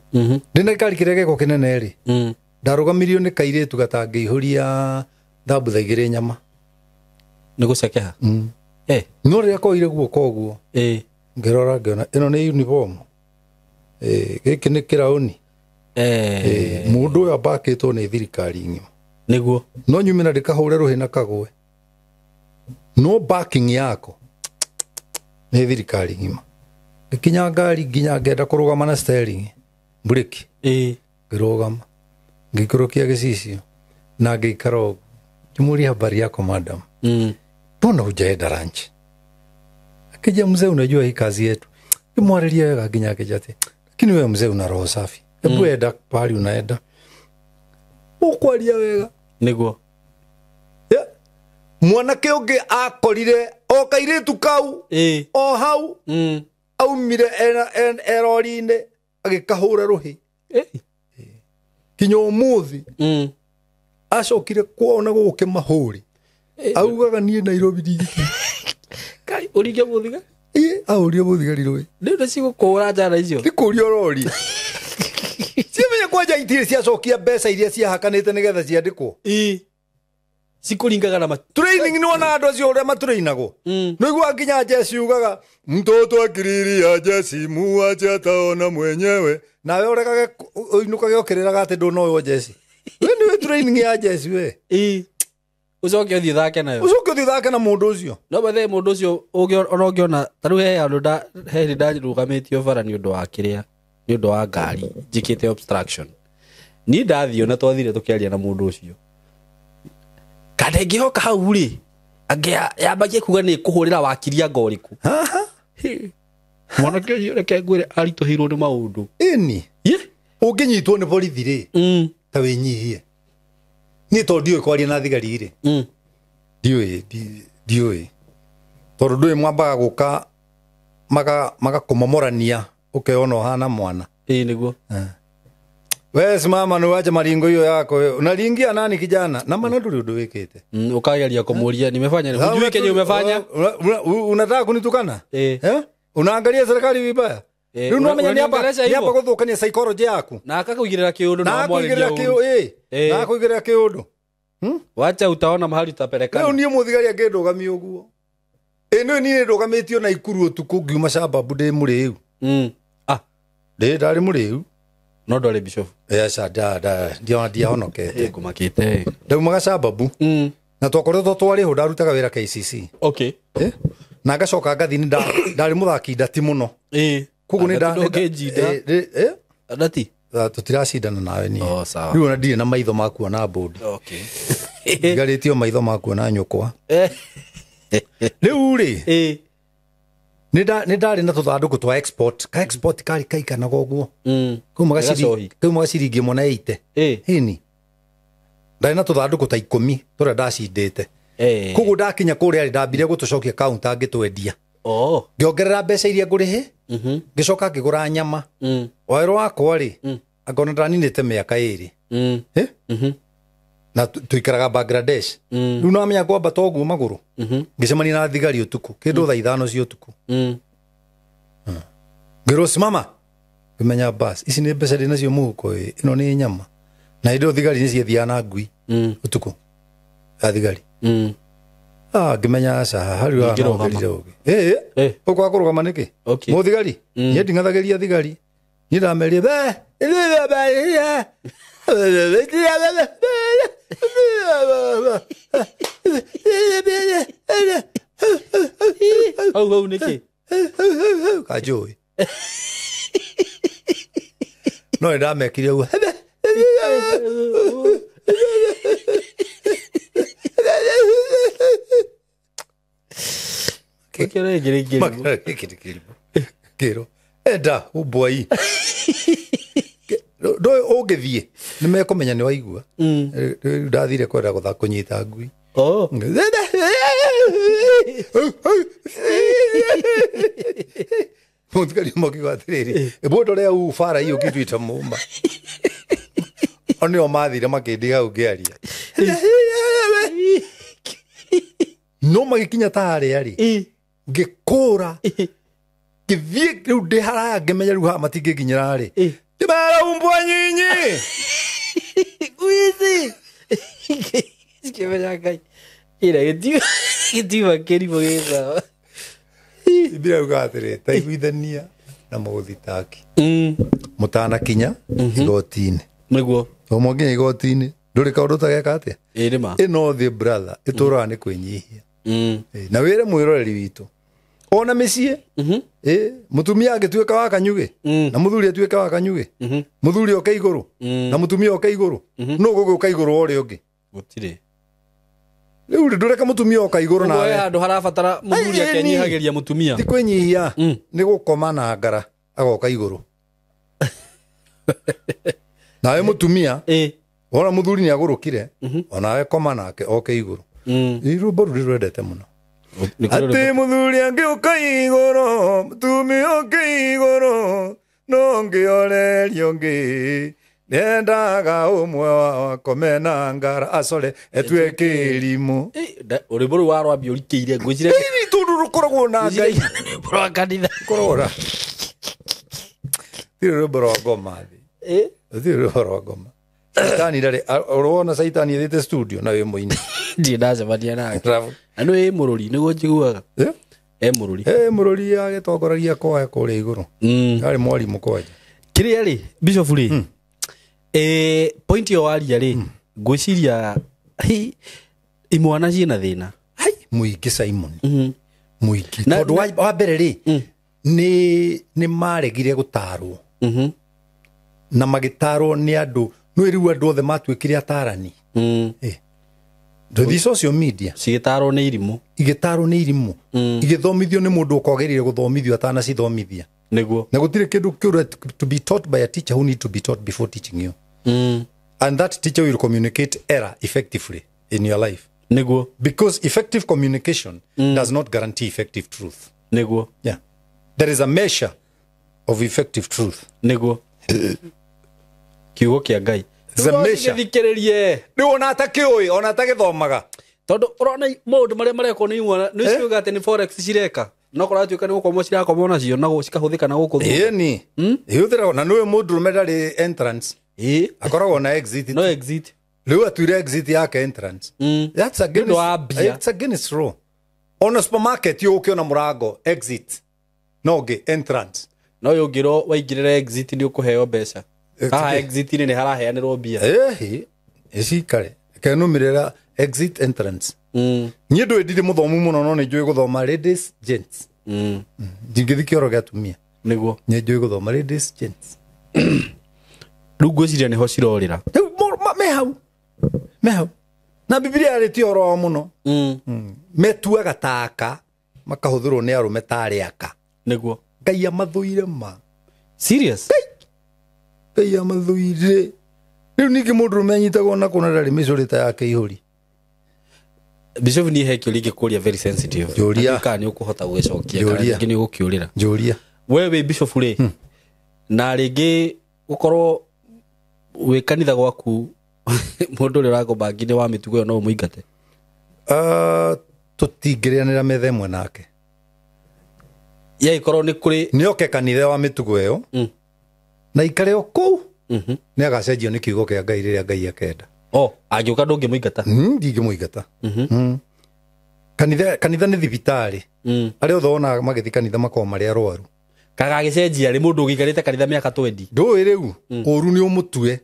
Ndĩna gĩkari kĩrĩa gĩko kĩnene rĩ. Ndarũgamirio nĩ kairĩtu gatangĩihũria thambutha igĩrĩ nyama. Nĩ gũcekeha. No rĩrĩa koire guoko ũguo. Ngĩrora ngĩona ĩno nĩ uniform. Gĩkĩ nĩ kĩraũni. Mũndũ ũyũ ambakĩtwo nĩ thirikari ng'ima. Nĩguo. No nyume na ndĩkahũre rũhĩ na kagwe. No backing yako nĩ thirikari ng'ima. Ngĩkinya ngari nginya ngenda kũrũgama na steering. Breki. Ngĩrũgama. Ngĩikũrũkia gĩcicio na ngĩikara ũguo. Ngĩmũria habari yako madam. Mbona hujaenda lunch? Akija mzee, unajua hii kazi yetu. Ngĩmwarĩria wega nginya akija atĩ, lakini wewe mzee una roho safi. Hebu enda pahali unaenda. Ũkwaria wega. Nĩguo. Mwanake ũngĩ akorire o kairĩtu kau o hau aumire erori-inĩ agĩkahũra rũhĩ. Kinya ũmũthĩ acokire kuona gũkĩ mahũri. Augaga niĩ Nairobi ndigĩkinya. Kai ũringe mũthigari? Ahũrire mũthigari rũhĩ. Nĩ ũndũ cigũkũra njana icio. Nĩ kũria ũroria. Ciamenye kwanja itirĩ ciacokia mbeca iria ciahakanĩte nĩgetha ciandĩkwo. Cikũringaga na training nĩ wona andũ acio ũrĩa matũrainagwo. Nĩ ũiguaga nginya jeci ugaga mtoto akiriria jeci muache ataona mwenyewe. Nawe ũregage ũinũkage ũkĩrĩraga atĩ ndũnoywo jeci. We nĩwe training ya jeci we. Ũcoke ũthiĩ ũthake nayo. Ũcoke ũthiĩ ũthake na mũndũ ũcio. No bethe mũndũ ũcio ona ũngĩona ta rĩu he handũ he hĩndĩ ndarũgamĩtio bara nĩ ũndũ wa kĩrĩa nĩ ũndũ wa ngari njĩkĩte obstruction. Niĩ ndathiĩ ona twathire tũkĩaria na mũndũ ũcio. Kana ĩngĩhoka hau rĩ yambagie kuga nĩ kũhũrĩra wakiri anga ũrĩkũ. Mwanake ũcio reke ngwĩre aritũhĩirwo nĩ maũndũ. Ĩni. Ũngĩnyitwo nĩ borithi rĩ ta wĩnyihie. Niĩ tondũ ndiũĩ kwaria na thigari rĩ. Ndiũĩ. Tondũ ndũĩ mwambaga gũka magakũmomorania ũkeona ũhana mwana. Ĩĩ nĩguo. We simama ni wache maringo hiyo yako wewe. Unaringia nani kijana? Na maana nduri undu wikite. Ukageria kumuria nimefanya nini? Hujui kenye umefanya? Unataka kunitukana? Eh? Unaangalia serikali vibaya? Rĩu no menya ni hapa ni hapa guthukania psychology yaku. Na akakuigirira kiundu na mwarĩria ũru. Na akakuigirira kiundu. Wacha utaona mahali utapelekana. Rĩu niĩ mũthigari angĩndũgamia ũguo. Ĩ nĩ niĩ ndũgamĩtio na Ikuru ũtukũ ngiuma Shababu ndĩ mũrĩu. Ah, ndĩ ndarĩ mũrĩu. No ndwarĩ bishop. Aca ndiahonokete. Ngũmakĩte. Ndaumaga Shababu. Na twakoretwo twarĩho ndarutaga wĩra KCC. Okay. Na ngacoka ngathi nĩ ndarĩ mũthaki ndati mũno. Koguo nĩ ndangĩnjinda. Ndati? Tũtiracindana nawe niĩ. Oh, sawa. Rĩu ona ndirĩ na maitho ma kuona mbũndi. Okay. Ngarĩtio maitho ma kuona nyũkwa. Rĩu rĩ, nĩ ndarĩ na tũthandũkũ twa export. Ka export karĩ kaikanaga ũguo. Kaumaga ciringi ĩmwe na 80. Hĩni. Ndarĩ na tũthandũkũ ta 10 tũrĩa ndacindĩte. Koguo ndakinya kũrĩa rĩ, ndambire gũtũcokia counter ngĩtwendia. Ngĩongerera mbeca iria ngũrĩhe, ngĩcoka ngĩgũra nyama. Werũ wakwa rĩ, angona ndaninĩte mĩaka 2. Na tuikaraga Bangladesh. Rĩu namenya ngwambata ũguo magũrũ. Ngĩcemania na thigari ũtukũ, kĩndũ thaa 5 cia ũtukũ. Ngĩrwo simama. Ngĩmenya bas, ici nĩ mbeca ndĩ nacio mũhuko ĩ, ĩno nĩ nyama. Na hĩndĩ ĩyo thigari nĩ ciathiaga na ngui ũtukũ. Ya thigari. Ngĩmenya aca harĩ wa nongerire ũgĩ. Ũkwaga kũrũgama nĩkĩ? Mũthigari, niĩ nding'athagĩria thigari. Niĩ ndamerire be. Hau hau nĩkĩ? Kanjũĩ. No nĩ ndamekire ũguo. Kĩro. Enda ũmbwai. Ndũĩ ũngĩthiĩ nĩ mekũmenya nĩ waigua. Rĩu ndathire kwenda kũnyita ngui. Mũthigari ũmwe akiuga atĩrĩrĩ, ĩbũ ndore hau bara hiyo kitu itamuuma. O nĩo mathire makĩndiga hau ngĩaria. No magĩkinya ta harĩa rĩ, ngĩkũra, ngĩthiĩ rĩu ndĩ haraya ngĩmenya rĩu haha matingĩnginyĩra rĩ. Ndĩmera umbwa nyinyi. Uizi. Ngĩmenya Ngai. Ĩra gĩtiuma kĩrimũ gĩ sawa. Ndĩrauga atĩrĩ, ta iguithania na mũgũthitaki. Mũtanakinya igoti-inĩ. Nĩguo. O mwanginya igoti-inĩ, ndũrĩ kaũndũ ũtageka atĩa? Ĩĩ nĩ ma. Ĩno thĩ brother, ĩtũraga nĩ kwĩnyihia. Na wĩre mwĩroreri witũ. Ona mĩciĩ, mũtumia angĩtuĩka wa kanyugĩ, na mũthuri atuĩke wa kanyugĩ, mũthuri oke igũrũ, na mũtumia oke igũrũ, nũ ũgũgĩũka igũrũ wa ũrĩa ũngĩ? Gũtirĩ. Rĩu rĩ, ndũreka mũtumia oka igũrũ nawe. Ũguo he handũ harabatara mũthuri akenyihagĩria mũtumia. Ti kwĩnyihia, nĩ gũkoma na ngara agoka igũrũ. Nawe mũtumia, wona mũthuri nĩ agũrũkire, onawe koma nake oke igũrũ. Rwĩmbo rũu ndĩrwendete mũno. Atĩ mũthuri angĩũka igũrũ, mũtumia oke igũrũ, no ngĩorerio ngĩ. Nendaga ũmwe wao akome na ngara acore etue kĩrimũ. Rwĩmbo rũu warwambia ũrikĩire ngwĩciria. Ĩni tondũ rũkoragwo na Ngai. Rwĩmbo rwa kanitha. Rũkoragwo na. Ti rwĩmbo rwa ngoma thĩ. Ti rwĩmbo rwa ngoma. Caitani ndarĩ, ũrona Caitani athiĩte studio na wĩ mũini. Ndirĩ ndacemania nake. Na nĩ wĩ mũrũri nĩguo njiguaga. E mũrũri. E mũrũri agĩtongoragia kwaya kũrĩa igũrũ. Arĩ mwarimũ kwanja. Kĩrĩa rĩ, Bishop rĩ, point ĩyo waria rĩ, ngwĩciria imwana ciĩna thĩna. Hai, mũingĩ Simon. Mũingĩ. Tondũ wa mbere rĩ, nĩ maregire gũtarwo. Na magĩtarwo nĩ andũ, nĩ rĩu andũ othe matuĩkire atarani. Ndũthi social media. Cigĩtarwo nĩ irimũ. Igĩtarwo nĩ irimũ. Igĩthomithio nĩ mũndũ ũkwagĩrĩire gũthomithio atanacithomithia. Nĩguo. Na gũtirĩ kĩndũ kĩũru to be taught by a teacher who need to be taught before teaching you. And that teacher will communicate error effectively in your life. Nĩguo. Because effective communication does not guarantee effective truth. Nĩguo. Yeah. There is a measure of effective truth. Nĩguo. Kiugo kĩa Ngai. Thikĩrĩrie. Rĩu ona atakĩũĩ, ona atagĩthomaga. Tondũ ũrona maũndũ marĩa marekwo nĩ imwana, nĩ ciuga atĩ nĩ forex cireka. No korwo atuĩka nĩ gũkomwo cirakomwo nacio na cikahũthĩka na gũkũ thutha. Ĩni. Ihũthĩragwo na nĩwe mũndũrũme ndarĩ entrance. Ĩĩ. Akoragwo na exit. No exit. Rĩu atuire exit yake entrance. That's against, it's against law. Ona supermarket ũkĩona mũrango exit. No ũngĩ entrance. No ũngĩrwo waingĩrĩra exit nĩ ũkũheo mbeca. Haha exit nĩ haraheanĩrwo mbia. Ĩĩ, ĩcikare. Kenumĩrĩra exit entrance. Niĩ ndũĩ ndirĩ mũthomu mũno no nĩ njũĩ gũthoma ladies gents. Ndingĩthiĩ kĩoro gĩa atumia. Nĩguo. Nĩ njũĩ gũthoma ladies gents. Rĩu ngwĩciria nĩho cirorĩra. Rĩu me hau. Me hau. Na Bibilia yarĩtie ũhoro wao mũno. Metuaga ta aka makahũthĩrwo nĩ arũme tarĩ aka. Nĩguo. Ngai amathũire ma. Serious? Ngai amathũire. Rĩu ningĩ mũndũrũme anyitagwo na kũna ndarĩ mĩcũrĩ ta yake ihũri. Bishop niĩ he kĩũria ingĩkũria very sensitive. Njũria. Kana nĩ ũkũhota gũgĩcokia kana Njũria. rĩngĩ nĩ ũgũkĩũrĩra. Njũria. We wĩ bishop rĩ, na rĩngĩ ũkorwo wĩ kanitha gwaku mũndũ ũrĩa ũrakũbangi nĩ wa mĩtugo ĩyo no ũmũingate? Tũtingĩrĩanĩra metha ĩmwe nake. Yagĩkorwo nĩ kũrĩ nĩ oke kanitha wa mĩtugo ĩyo na ikare o kũu nĩ agacenjio nĩ kiugo kĩa Ngai rĩrĩa Ngai akenda. Oh, angĩũka ndũngĩmũingata? Ndingĩmũingata. Kanitha nĩ thibitarĩ. Arĩa othe wonaga magĩthiĩ kanitha makoragwo marĩ arwaru. Kagagĩcenjia rĩ mũndũ ũgĩikarĩte kanitha mĩaka 20. Ndũĩ rĩu ũru nĩ ũmũtue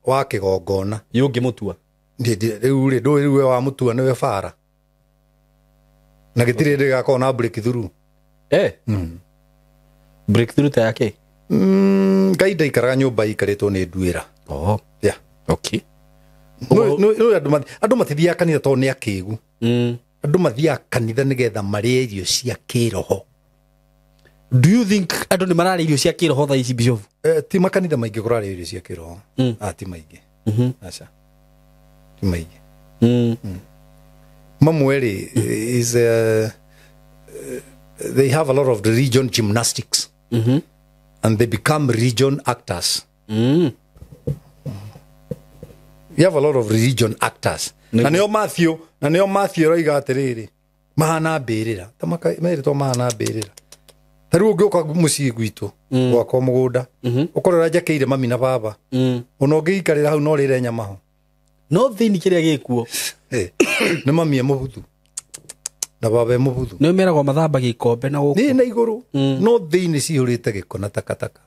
wa kĩgongona. Yũngĩmũtua. Rĩu rĩ ndũĩ rĩu we wamũtua nĩwe bara. Na gĩtirĩ hĩndĩ gĩgakorwo na breakthrough. Breakthrough ta yake? Ngai ndaikaraga nyũmba ikarĩtwo nĩ nduĩra. Oh. Yeah. Okay. No andũ matithiaga kanitha tondũ nĩ akĩgu. Andũ mathiaga kanitha nĩgetha marĩe irio cia kĩroho. Do you think andũ nĩ mararĩa irio cia kĩroho thaa ici Bishop? Ti makanitha maingĩ kũrarĩa irio cia kĩroho. Ti maingĩ. Aca. Ti maingĩ. Mamwe rĩ is they have a lot of religion gymnastics. And they become religion actors. We have a lot of religion actors. Na nĩo Matthew, na nĩo Matthew roiga atĩrĩrĩ, mahana mbĩrĩra. Ta merĩtwo mahana mbĩrĩra. Ta rĩu ũngĩũka mũciĩ gwitũ, gwakwa mũgũnda, ũkorwo njakĩire mami na baba. Ona ũngĩikarĩra hau no ũrĩre nyama ho. No thĩinĩ kĩrĩa gĩkuo. Nĩ mami e mũbuthu. Na baba e mũbuthu. Nĩ meragwo mathambagia ikombe na gũkũ. Nĩ na igũrũ. No thĩinĩ cihũrĩte gĩko na takataka.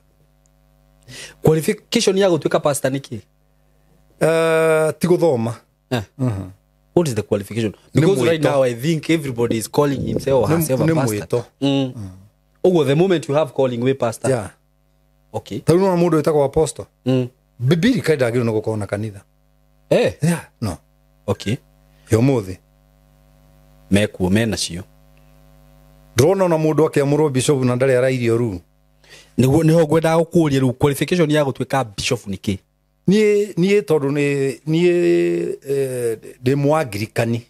Qualification ya gũtuĩka pastor nĩ kĩ? Ti gũthoma. What is the qualification? Because right now I think everybody is calling himself or herself a pastor. Oh, the moment you have calling we pastor. Yeah. Okay. Ta rĩu mũndũ wĩtagwo apostle. Bibiri kaĩ ndagĩrĩirwo nĩ gũkorwo na kanitha. Yeah, no. Okay. Ya ũmũthĩ. Mekuo menacio. Ndĩrona ona mũndũ akĩamũrwo bishop na ndarĩ arairio rĩu. Nĩguo nĩho ngwendaga gũkũria rĩu qualification ya gũtuĩka bishop nĩ kĩ? Niĩ tondũ niĩ ndĩ Mũangirikani.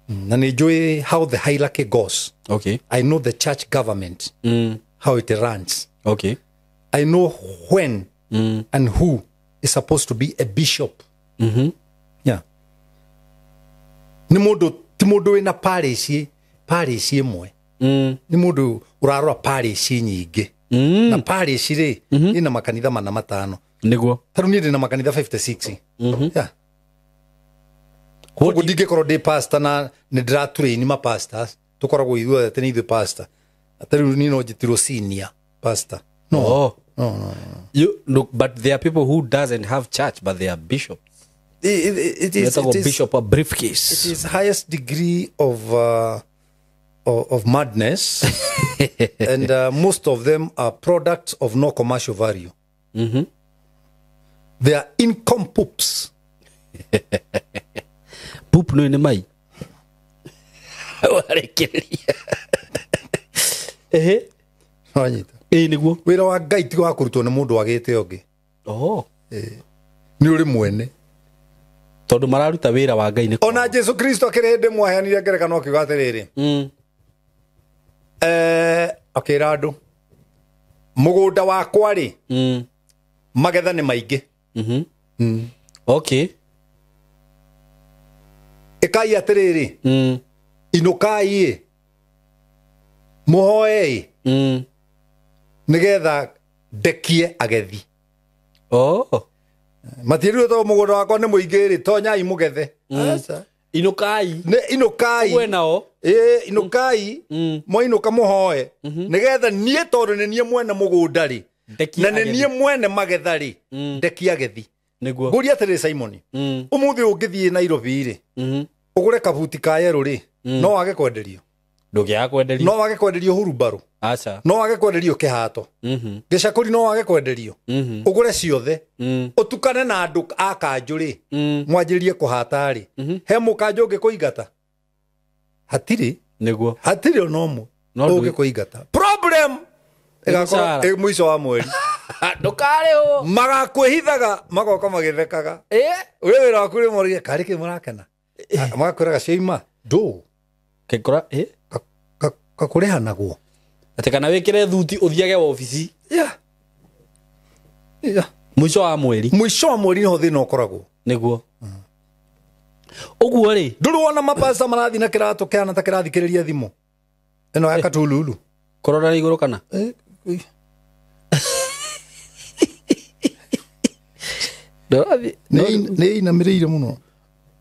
Na nĩ njũĩ how the hierarchy goes. Okay. I know the church government. How it runs. Okay. I know when and who is supposed to be a bishop. Yeah. Nĩ mũndũ ti mũndũ wĩna parish ĩmwe. Nĩ mũndũ ũrarora parish nyingĩ. Na parish rĩ ĩna makanitha mana matano. Nĩguo. Ta rĩu niĩ ndĩ na makanitha 56. Yeah. Koguo ndingĩkorwo ndĩ pastor na nĩ ndĩratrain ma pastors. Tũkoragwo ithuothe atĩ nĩ ithuĩ pastor. Ta rĩu niĩ no njĩtirwo senior pastor. No. Oh. No. You look, but there are people who doesn't have church but they are bishops. It is bishop a briefcase. It is highest degree of madness, and most of them are products of no commercial value. They are income poops. Poop no nĩ mai. Ehe. Wanyita. Ĩĩ nĩguo. Wĩra wa Ngai ti wa kũrutwo nĩ mũndũ wagĩte ũngĩ. Oh. Nĩ ũrĩ mwene. Tondũ mararuta wĩra wa Ngai nĩ. Ona Jesu Kristo akĩrĩ hĩndĩ mwaheanire ngerekano akiuga atĩrĩrĩ. Akĩra andũ Mũgũnda wakwa rĩ, magetha nĩ maingĩ. Okay. Ĩkai atĩrĩrĩ, inũkai ĩ, mũhoe ĩ, nĩgetha ndekie agethi. Oh. Matiĩrirwo tondũ mũgũnda wakwa nĩ mũingĩ rĩ, tonyai mũgethe. Aca. Inũkai. Nĩ inũkai. Ũgwe nao. Ĩ, inũkai, mwainũka mũhoe, nĩgetha niĩ tondũ nĩ niĩ mwene mũgũnda rĩ, Ndekie na nĩ agethi. niĩ mwene magetha rĩ, ndekie agethi. Nĩguo. Ngũria atĩrĩ Simon, ũmũthĩ ũngĩthiĩ Nairobi rĩ, ũgũre kabuti ka yerũ rĩ, no wage kwenderio. Ndũngĩaga kwenderio. No wage kwenderio hurumbarũ. Aca. No wage kwenderio kĩhato. Gĩcakũri no wage kwenderio. Ũgũre ciothe. Ũtukane na andũ a kanjũ rĩ, mwanjĩrĩrie kũhata rĩ, he mũkanjũ ũngĩkũingata? Hatirĩ. Nĩguo. Hatirĩ ona ũmwe No ndũ- ũngĩkũingata. Problem ĩgakorwo Mũcara. ĩ mũico wa mweri. Ndũkarĩhwo. Magakwĩhithaga magoka magĩthekaga. We wĩra waku rĩ moragia karĩ kĩ mũrakena? Magakwĩraga cioima ndũ Kĩkora kakũrĩhanagwo. Atĩ kana wĩkĩre thuti ũthiage wobici. Yeah. Yeah. Mũico wa mweri. Mũico wa mweri nĩho thĩna ũkoragwo. Nĩguo. Ũguo rĩ. Ndũrĩ wona mapasta marathiĩ na kĩratũ kĩhana ta kĩrathikĩrĩria thimũ ĩno ya katululu. Kũrora na igũrũ kana? Nĩ inamĩrĩire mũno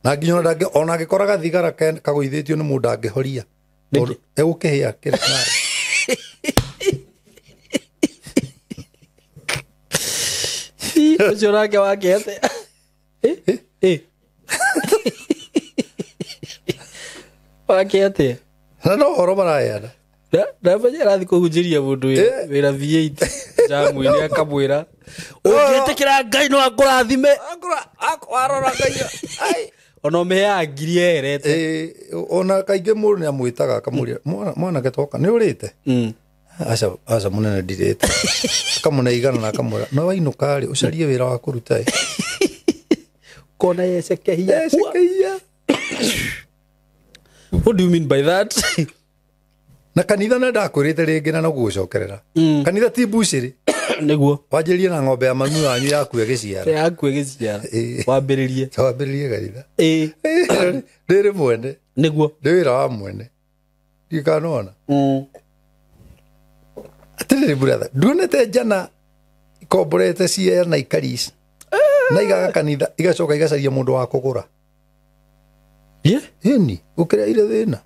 na nginya ona ndangĩ ona angĩkora gathigara kagũithĩtio nĩ mũndũ angĩhoria tondũ egũkĩhĩa kĩrĩ nayo. Ũcio nake wake atĩa? Wake atĩa? Na no ũhoro maraheana. Ndamenya arathiĩ kũhunjĩria mũndũ wĩra V8 jamu-inĩ akamwĩra ũngĩtĩkĩra Ngai no akũrathime. Warora Ngai. Ai. Ona ũmĩheaga ngiri eherete. Ona kaingĩ mũndũ nĩ amwĩtaga akamũria mwanake toka nĩ ũrĩte? Aca, aca mũnene ndirĩte. Akamũne igana na akamwĩra no wainũka rĩ ũcarie wĩra wa kũruta ĩ. Kona yesekehia. Yesekehia. What do you mean by that? Na kanitha na ndakwĩrĩte rĩngĩ na no gũgũcokerera. Kanitha ti mbucĩrĩ. Nĩguo. Wanjĩrĩrie na ng'ombe ya mami wanyu yaku ĩgĩciara. Yaku ĩgĩciara. Wambĩrĩrie. Wambĩrĩrie kanitha. Rĩrĩ mwene. Nĩguo. Nĩ wĩra wa mwene. Ndikanona. Atĩrĩrĩ brother, nduonete njana ikomborete cia na ikaris. Na igaga kanitha igacoka igacaria mũndũ wa kũgũra. Ĩni, gũkĩra ire thĩna.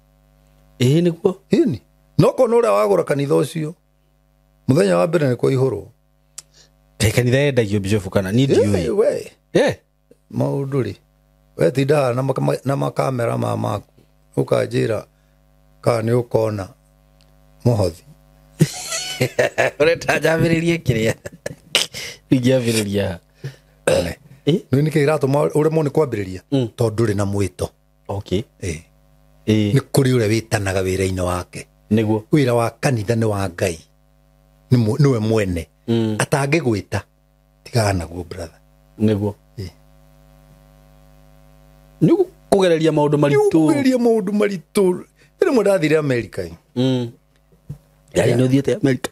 Ĩĩ nĩguo. Ĩni. No kona ũrĩa wagũra kanitha ũcio mũthenya wa mbere nĩ kũihũrwo. Kanitha yendagio bishop kana niĩ ndiũĩ. We. Maũndũ rĩ. We tinda haha na makamera ma maku ũkanjĩra kana nĩ ũkona mũhothi. Ũrenda njambĩrĩrie kĩrĩa? Ingĩambĩrĩria. Nĩ nĩkĩ kĩratũma ũremwo nĩ kwambĩrĩria? Tondũ ndũrĩ na mwĩto. Okay. Nĩ kũrĩ ũrĩa wĩtanaga wĩra-inĩ wake. Nĩguo. Wĩra wa kanitha nĩ wa Ngai. Nĩwe mwene. Atangĩgwĩta tigaga naguo brother. Nĩguo. Nĩ kũgereria maũndũ maritũ. Nĩ kũgereria maũndũ maritũ. Rĩmwe ndathire America. Yarĩ nĩ ũthiĩte America?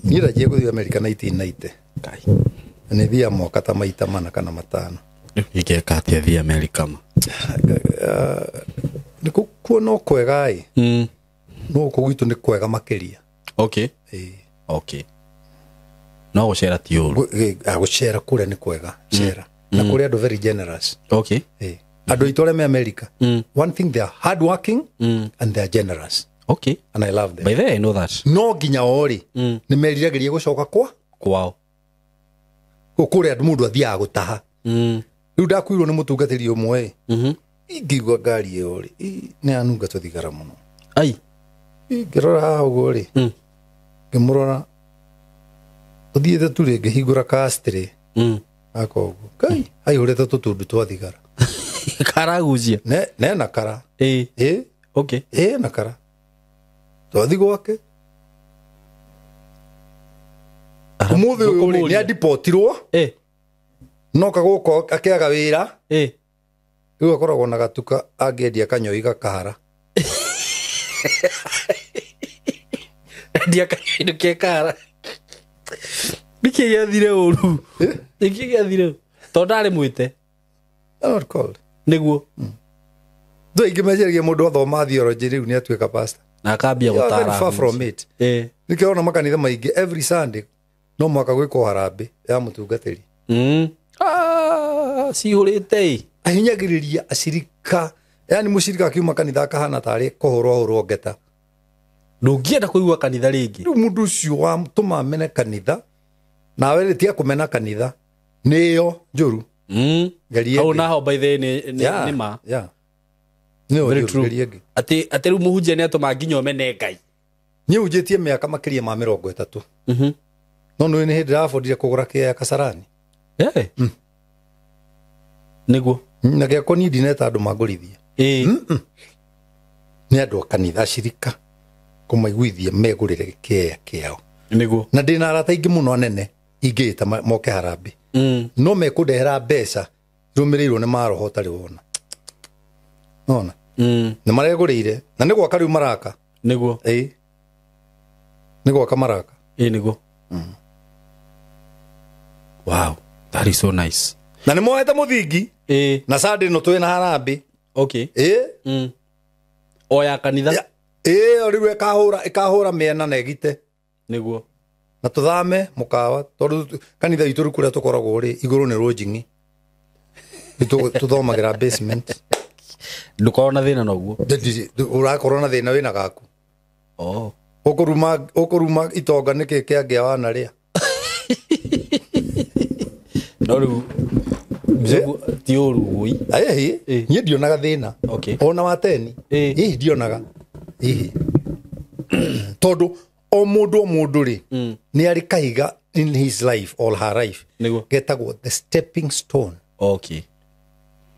Niĩ ndanjia gũthiĩ America 1990. Ngai. Na nĩ thiaga mwaka ta maita mana kana matano. Ingĩka atĩa thiĩ America ma? Nĩ kuo no kwega ĩ. No gũkũ gwitũ nĩ kwega makĩria. Okay. Okay. No gũcera ti ũru. Gũcera kũrĩa nĩ kwega. Cera. Na kũrĩ andũ very generous. Okay. Andũ aitũ arĩa me America. One thing, they are hard working and they are generous. Okay. And I love them. By the way, I know that. No nginya o rĩ, nĩ meriragĩria gũcoka kwa? Kwao. Kũrĩa andũ mũndũ athiaga gũtaha. Rĩu ndakuirwo nĩ mũtungatĩri ũmwe ĩ. Ingĩigua ngari ĩyo rĩ, nĩ yanunga tũthigara mũno. Ai. Ngĩrora haha ũguo rĩ, ngĩmũrora tũthiĩte tu rĩ, ngĩhingũra kastĩ aka ũguo. Ngai, aihũrĩte tũtundu twa thigara. Karagucia. Nena kara. Ĩ. Okay. Ĩ na kara. Twathi gwake. Ũmũthĩ ũyũ rĩ, nĩ andipotirwo. No kagũka akĩaga wĩra. Rĩu akoragwo na gatuka angĩendia kanyoi gakahara. Endia kanyoi ke kahara. Nĩkĩ gĩathire ũru? Nĩkĩ gĩathire? Tondũ ndarĩ mwĩte. I'm not called. Nĩguo. Thũ aingĩ meciragia mũndũ athoma theology rĩu nĩ atuĩka pastor. Na akambia You are very gũtara. far from it. Nĩkĩo ona makanitha maingĩ every Sunday no mũhaka gwĩkwo harambĩ ya mũtungatĩri. Cihũrĩte ĩ. Ahinyagĩrĩria acirika, yani mũcirika akiuma kanitha akahana tarĩ kũhũrwo ahũrwo ngeta. Ndũngĩenda kũigua kanitha rĩngĩ. Rĩu mũndũ ũcio watũma mene kanitha nawe rĩ tiga kũmena kanitha nĩyo njũru. Geria Hau ĩngĩ. naho by the way nĩ ma. Yeah. Nĩyo Very njũru, true. geria ĩngĩ. Atĩ rĩu mũhunjia nĩ atũma nginya ũmene Ngai. Niĩ hunjĩtie mĩaka makĩria ma 30. No nĩ hĩndĩ ndĩrabondire kũgũra kĩea Kasarani. Nĩguo. Na gĩakwa niĩ ndineta andũ mangũrithie. Nĩ andũ a kanitha acirika kũmaiguithia megũrĩre kĩea kĩao. Nĩguo. Na ndĩna arata aingĩ mũno anene ingĩĩta moke harambĩ. No mekũndehera mbeca irũmĩrĩirwo nĩ maroho ũtarĩ wona. Nona. Nĩ maregũrĩire na nĩ gwaka rĩu maraka. Nĩguo. Ĩĩ. Nĩ gwaka maraka. Ĩĩ nĩguo. Wow, that is so nice. Na nĩ moete mũthingi. Na Sunday no twĩna harambĩ. Okay. Ĩĩ. O ya kanitha. Ĩĩ, o rĩu ĩkahũra mĩena na ĩgite. Nĩguo. Na tũthame mũkawa tondũ kanitha itũ rĩu kũrĩa tũkoragwo rĩ igũrũ nĩ rũnjing'i. Tũthomagĩra basement. Ndũkorwo na thĩna noguo. Ũrakorwo na thĩna wĩna gaku. Ũkũruma itonga nĩkĩ kĩangĩa wanarĩa. No rĩu ti ũru wũi. Ĩĩ, niĩ ndionaga thĩna. Ona wa teni. Ĩĩ ndionaga. Ĩĩ. Tondũ o mũndũ rĩ nĩ arĩ kahiga in his life or her life. Nĩguo. Getagwo the stepping stone. Okay.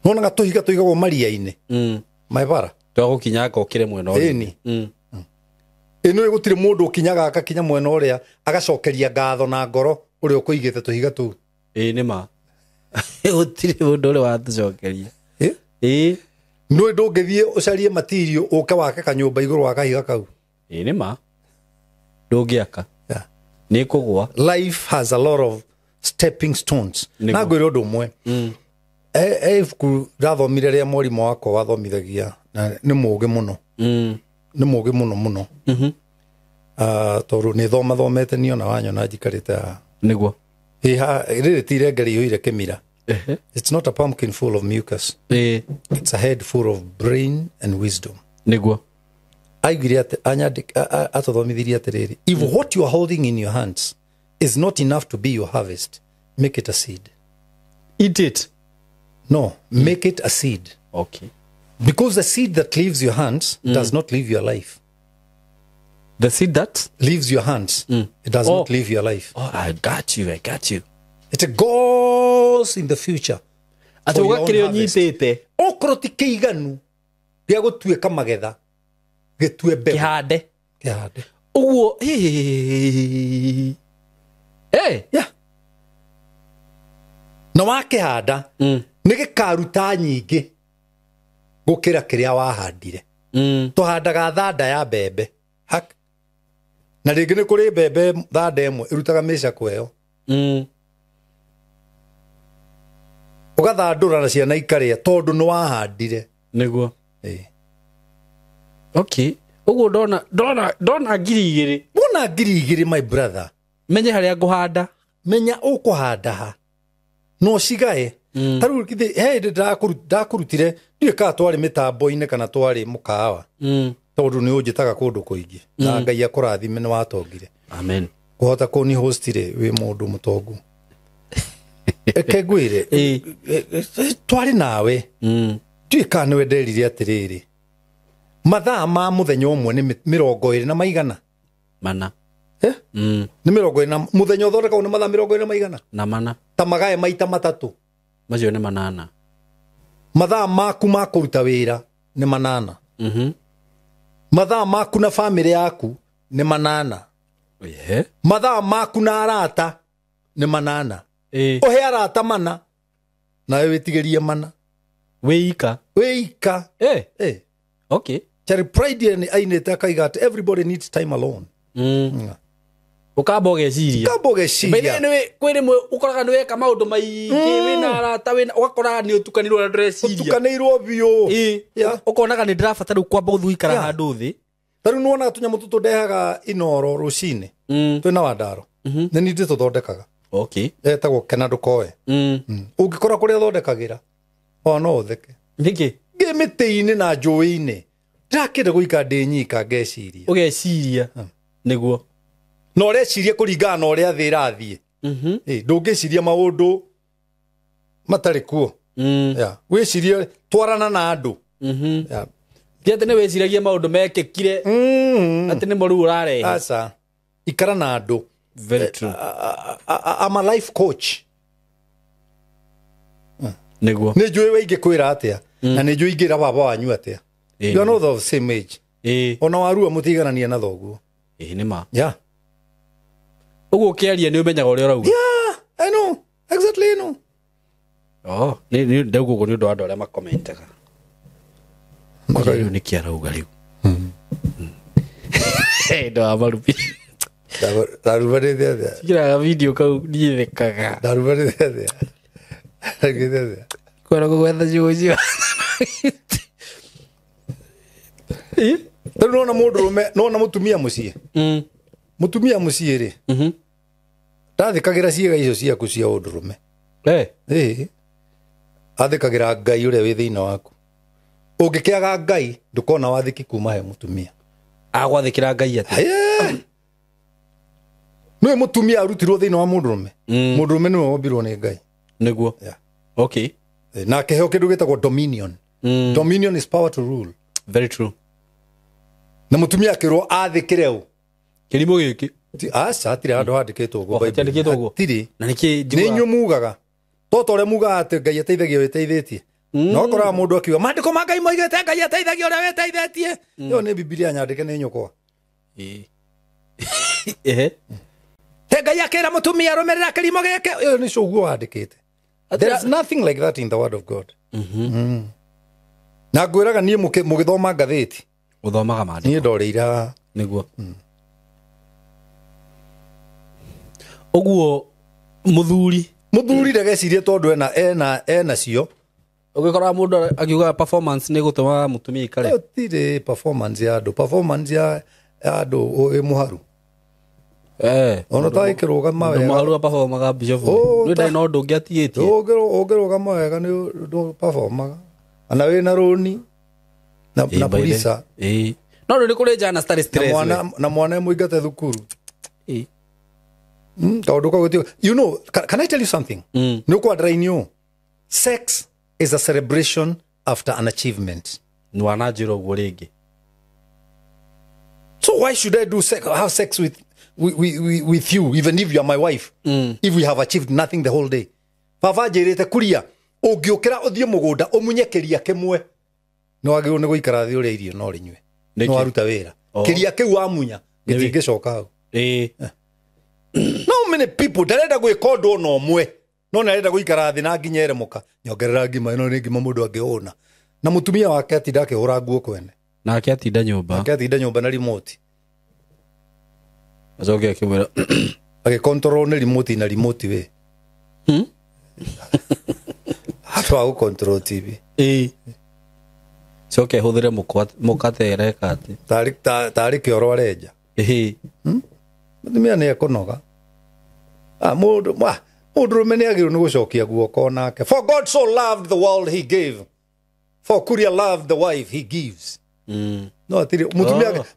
Nonaga tũhiga tũigagwo maria-inĩ. Maebara. Twagũkinya ngokĩre mwena ũrĩa. Ĩni. Ĩno gũtirĩ mũndũ ũkinyaga akakinya mwena ũrĩa agacokeria ngatho na ngoro ũrĩa ũkũigĩte tũhiga tũu. Ĩĩ nĩ ma. Gũtirĩ mũndũ ũrĩa watũcokeria. Ĩĩ. Nĩ ndũngĩthiĩ ũcarie matirio ũke wake kanyũmba igũrũ wa kahiga kau. Ĩĩ nĩ ma. Ndũngĩaka. Nĩ kũgũa. Life has a lot of stepping stones. Na ngwĩre ũndũ ũmwe. Ibuku ndathomire rĩa mwarimũ wakwa wathomithagia na nĩ mũũgĩ mũno. Nĩ mũũgĩ mũno mũno. Tondũ nĩ thomathomete niĩ ona wanyona njikarĩte haha. Nĩguo. Rĩrĩ ti irenge rĩiyũire kĩmira. It's not a pumpkin full of mucus. It's a head full of brain and wisdom. Nĩguo. Aiguire atĩ atũthomithirie atĩrĩrĩ, if what you are holding in your hands is not enough to be your harvest, make it a seed. Eat it. No, make it a seed. Okay. Because the seed that leaves your hands does not leave your life. The seed that leaves your hands, it does not leave your life. Oh, I got you, I got you. It goes in the future. Atĩ ũgakĩrĩa ũnyitĩte. Okorwo ti kĩiganu gĩa gũtuĩka magetha, gĩtue mbegũ. Kĩhande. Kĩhande. Ũguo, Yeah. Na wakĩhanda, nĩ gĩkaruta nyingĩ gũkĩra kĩrĩa wahandire. Tũhandaga thanda ya mbembe. Hak. Na rĩngĩ nĩ kũrĩ mbembe thanda ĩmwe ĩrutaga mĩcakwe ĩyo. Ũgathandũra na ciana ikarĩa tondũ nĩ wahandire. Nĩguo. Okay. Ũguo ndona 2,000. Wona 2,000 my brother. Menye harĩa ngũhanda. Menya ũkũhanda ha. No cigae. Ta rĩu he hĩndĩ ndakũrutire ndiũĩ kana twarĩ mĩtambo-inĩ kana twarĩ mũkawa. Tondũ nĩ ũnjĩtaga kũndũ kũingĩ. Na Ngai akũrathime nĩ watongire. Amen. Kũhota kũni host rĩ wĩ mũndũ mũtongu. Eke ngwĩre, twarĩ nawe. Ndiũĩ kana nĩwe nderire atĩrĩrĩ. Mathaa ma mũthenya ũmwe nĩ 20 na maigana. Mana. Nĩ 20 na mũthenya ũthondekagwo nĩ mathaa 20 na maigana. Na mana. Ta magae maita matatũ. Macio nĩ manana. Mathaa maku ma kũruta wĩra nĩ manana. Mathaa maku na famĩlĩ yaku nĩ manana. Mathaa maku na arata nĩ manana. Ũhe arata mana nawe wĩtigĩrie mana. Wĩika. Wĩika. Okay. Charlie Pride ainĩte akaiga atĩ everybody needs time alone. Ũkamba ũgeciria. Kamba ũgeciria. Kwĩ rĩmwe ũkoraga nĩ weka maũndũ maingĩ, wĩna arata, wĩna ũgakora nĩ ũtukanĩirwo ũrĩa ndĩreciria. Ũtukanĩirwo biũ. Ĩĩ. Yeah. Ũkonaga nĩ ndĩrabatara rĩu kwamba gũthiĩ gũikara handũ thĩ. Ta rĩu nĩwonaga tũnyamũ tũtũ ndehaga Inoro rũcinĩ. Twĩna Wandaro. Nĩ niĩ ndĩtũthondekaga. Okay. Etagwo Kena Ndũkoe. Ũngĩkora kũrĩa thondekagĩra, o no ũtheke. Nĩkĩ? Ngĩ mĩtĩ-inĩ na njũĩ-inĩ. Ndĩrakĩenda gũikara ndĩ nyika ngeciria. Ũgeciria. Nĩguo. Na ũreciria kũringana na ũrĩa thĩ ĩrathiĩ. Ndũngĩciria maũndũ matarĩ kuo. Yeah. Wĩcirie twarana na andũ. Yeah. Ti atĩ nĩ wĩciragia maũndũ mekĩkire, atĩ nĩmo rĩu ũrarehe. Aca. Ikara na andũ. Very true. I'm a life coach. Nĩguo. Nĩ njũĩ we ingĩkwĩra atĩa, na nĩ njũĩ ingĩra baba wanyu atĩa. You are not of the same age. Ona warua mũtiganania na thoguo. Ĩĩ nĩ ma. Yeah. Ũguo ũkĩaria nĩ ũmenyaga ũrĩa ũrauga. Yeah, I know. Exactly, I know. Oh, nĩ ndauga ũguo nĩ ũndũ wa andũ arĩa makomentaga. Rĩu nĩkĩ arauga rĩu? Ndo wa marubi. Ndarubanĩte atĩa? Njĩraga video kau niĩ thekaga. Ndarubanĩte atĩa? Ndarubanĩte atĩa? Kwenda kũgwetha ciugo cio. Tarĩu nĩwona mũndũrũme, nĩwona mũtumia mũciĩ. Mũtumia mũciĩ rĩ, ndathĩkagĩra ciĩga icio ciaku cia ũndũrũme. Ĩĩ. Athĩkagĩra Ngai ũrĩa wĩ thĩinĩ waku. Ũngĩkĩaga Ngai, ndũkona wathĩki kuma he mũtumia. Agwathĩkĩra Ngai atĩa? Nĩwe mũtumia arutirwo thĩinĩ wa mũndũrũme. Mũndũrũme nĩwe wombirwo nĩ Ngai. Nĩguo. Yeah. Okay. Na akĩheo kĩndũ gĩtagwo dominion. Dominion is power to rule. Very true. Na mũtumia akĩrwo athĩkĩre ũ. Kĩrimũ gĩkĩ. Aca, hatirĩ handũ handĩkĩtwo ũguo. Hatiandĩkĩtwo ũguo. Hatirĩ. Na nĩkĩ Nĩ inyuĩ mugaga. To ta ũrĩa mugaga atĩ Ngai ateithagia wĩteithĩtie. No ũkoraga mũndũ akiuga maandĩko ma Ngai moigĩte Ngai ateithagia ũrĩa wĩteithĩtie. Ĩyo nĩ Bibilia nyandĩke nĩ nyũkwa. Ehe. Te Ngai akĩra mũtumia arũmĩrĩra kĩrimũ gĩkĩ. Ĩyo nĩ ũguo wandĩkĩte. There is nothing like that in the word of God. Na ngwĩraga niĩ mũgĩthoma ngathĩti. Ũthomaga maandĩko. Niĩ ndoreire haha. Nĩguo. Ũguo mũthuri. Mũthuri ndagecirie tondũ ena cio. Ũgĩkora mũndũ akiuga performance nĩ gũtũma mũtumia aikare. Gũtirĩ performance ya andũ. Performance ya andũ ĩ mũharu. Ona ta ĩkĩrũgama wega. Mũharu aperformaga Bishop. Nĩ ndarĩ na ũndũ ũngĩ atigĩtie. Ũngĩrũgama wega nĩ ndũperformaga. Ana wĩna rũni na polisa. No rĩu nĩ kũrĩ njana citarĩ stress. Na mwana mũingate thukuru. Kaũndũ kau gũtirĩ. You know, can I tell you something? Nĩ ũkwandraini ũũ. Sex is a celebration after an achievement. Nĩ wananjĩra ũguo rĩngĩ. So why should I do sex, have sex with you, even if you are my wife, if we have achieved nothing the whole day? Baba njĩrĩte kuria, ũngĩũkĩra ũthiĩ mũgũnda ũmunye kĩria kĩmwe, nĩ wagĩrĩirwo nĩ gũikara thĩ ũrĩe irio no ũrĩnyue. Nĩ waruta wĩra. Kĩria kĩu wamunya gĩtingĩcoka hau. No many people ndarenda gwĩka ũndũ ona ũmwe, no nĩ arenda gũikara thĩ na nginya ere mũka. Nyongerera ngima ĩno nĩ ngima mũndũ angĩhũna. Na mũtumia wake atinda akĩhũra nguo kwene. Nake atinda nyũmba. Nake atinda nyũmba na remote. Acoke akĩmwĩra agĩcontrol nĩ remote na remote we. Handũ ha gũcontrol TV. Coke hũthĩre mũkate ĩreka atĩ. Tarĩ kĩoro arenja. Mũtumia nĩ ekũnoga. Mũndũrũme nĩ agĩrĩirwo nĩ gũcokia guoko nake. For God so loved the world he gave. For Kuria loved the wife he gives. No atirĩ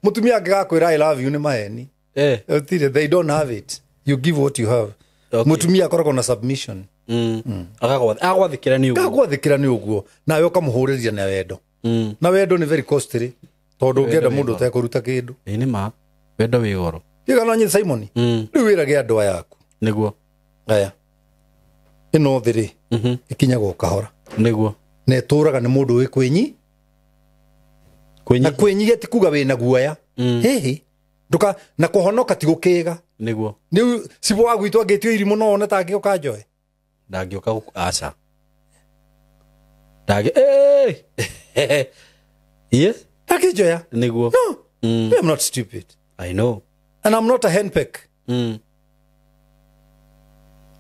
mũtumia angĩgakwĩra I love you nĩ maheni. Atirĩ, they don't have it. You give what you have. Mũtumia akoragwo na submission. Agagwathĩkĩra nĩ ũguo. Agagwathĩkĩra nĩ ũguo. Nawe ũkamũhũrĩria na wendo. Na wendo nĩ very costly tondũ ũngĩenda mũndũ ũtekũruta kĩndũ. Ĩĩ nĩ ma. Wendo wĩ goro. Ndiũĩ kana Simon. Rĩu wĩrage andũ aya aku. Nĩguo. Aya. Ĩno thĩ rĩ, ĩkinyaga o kahora. Nĩguo. Na ĩtũraga nĩ mũndũ wĩ kwĩnyi. Na kwĩnyihia ti kuga wĩna guoya. Hihi. Nduka na kũhonoka ti gũkĩga. Nĩguo. Rĩu cibũ wa gwitũ angĩtio irimũ no one ta angĩũka njoe. Ndangĩũka aca. Ndangĩ Yes. Ndangĩnjoya. Nĩguo. No. I'm not stupid. I know. And I'm not a henpeck.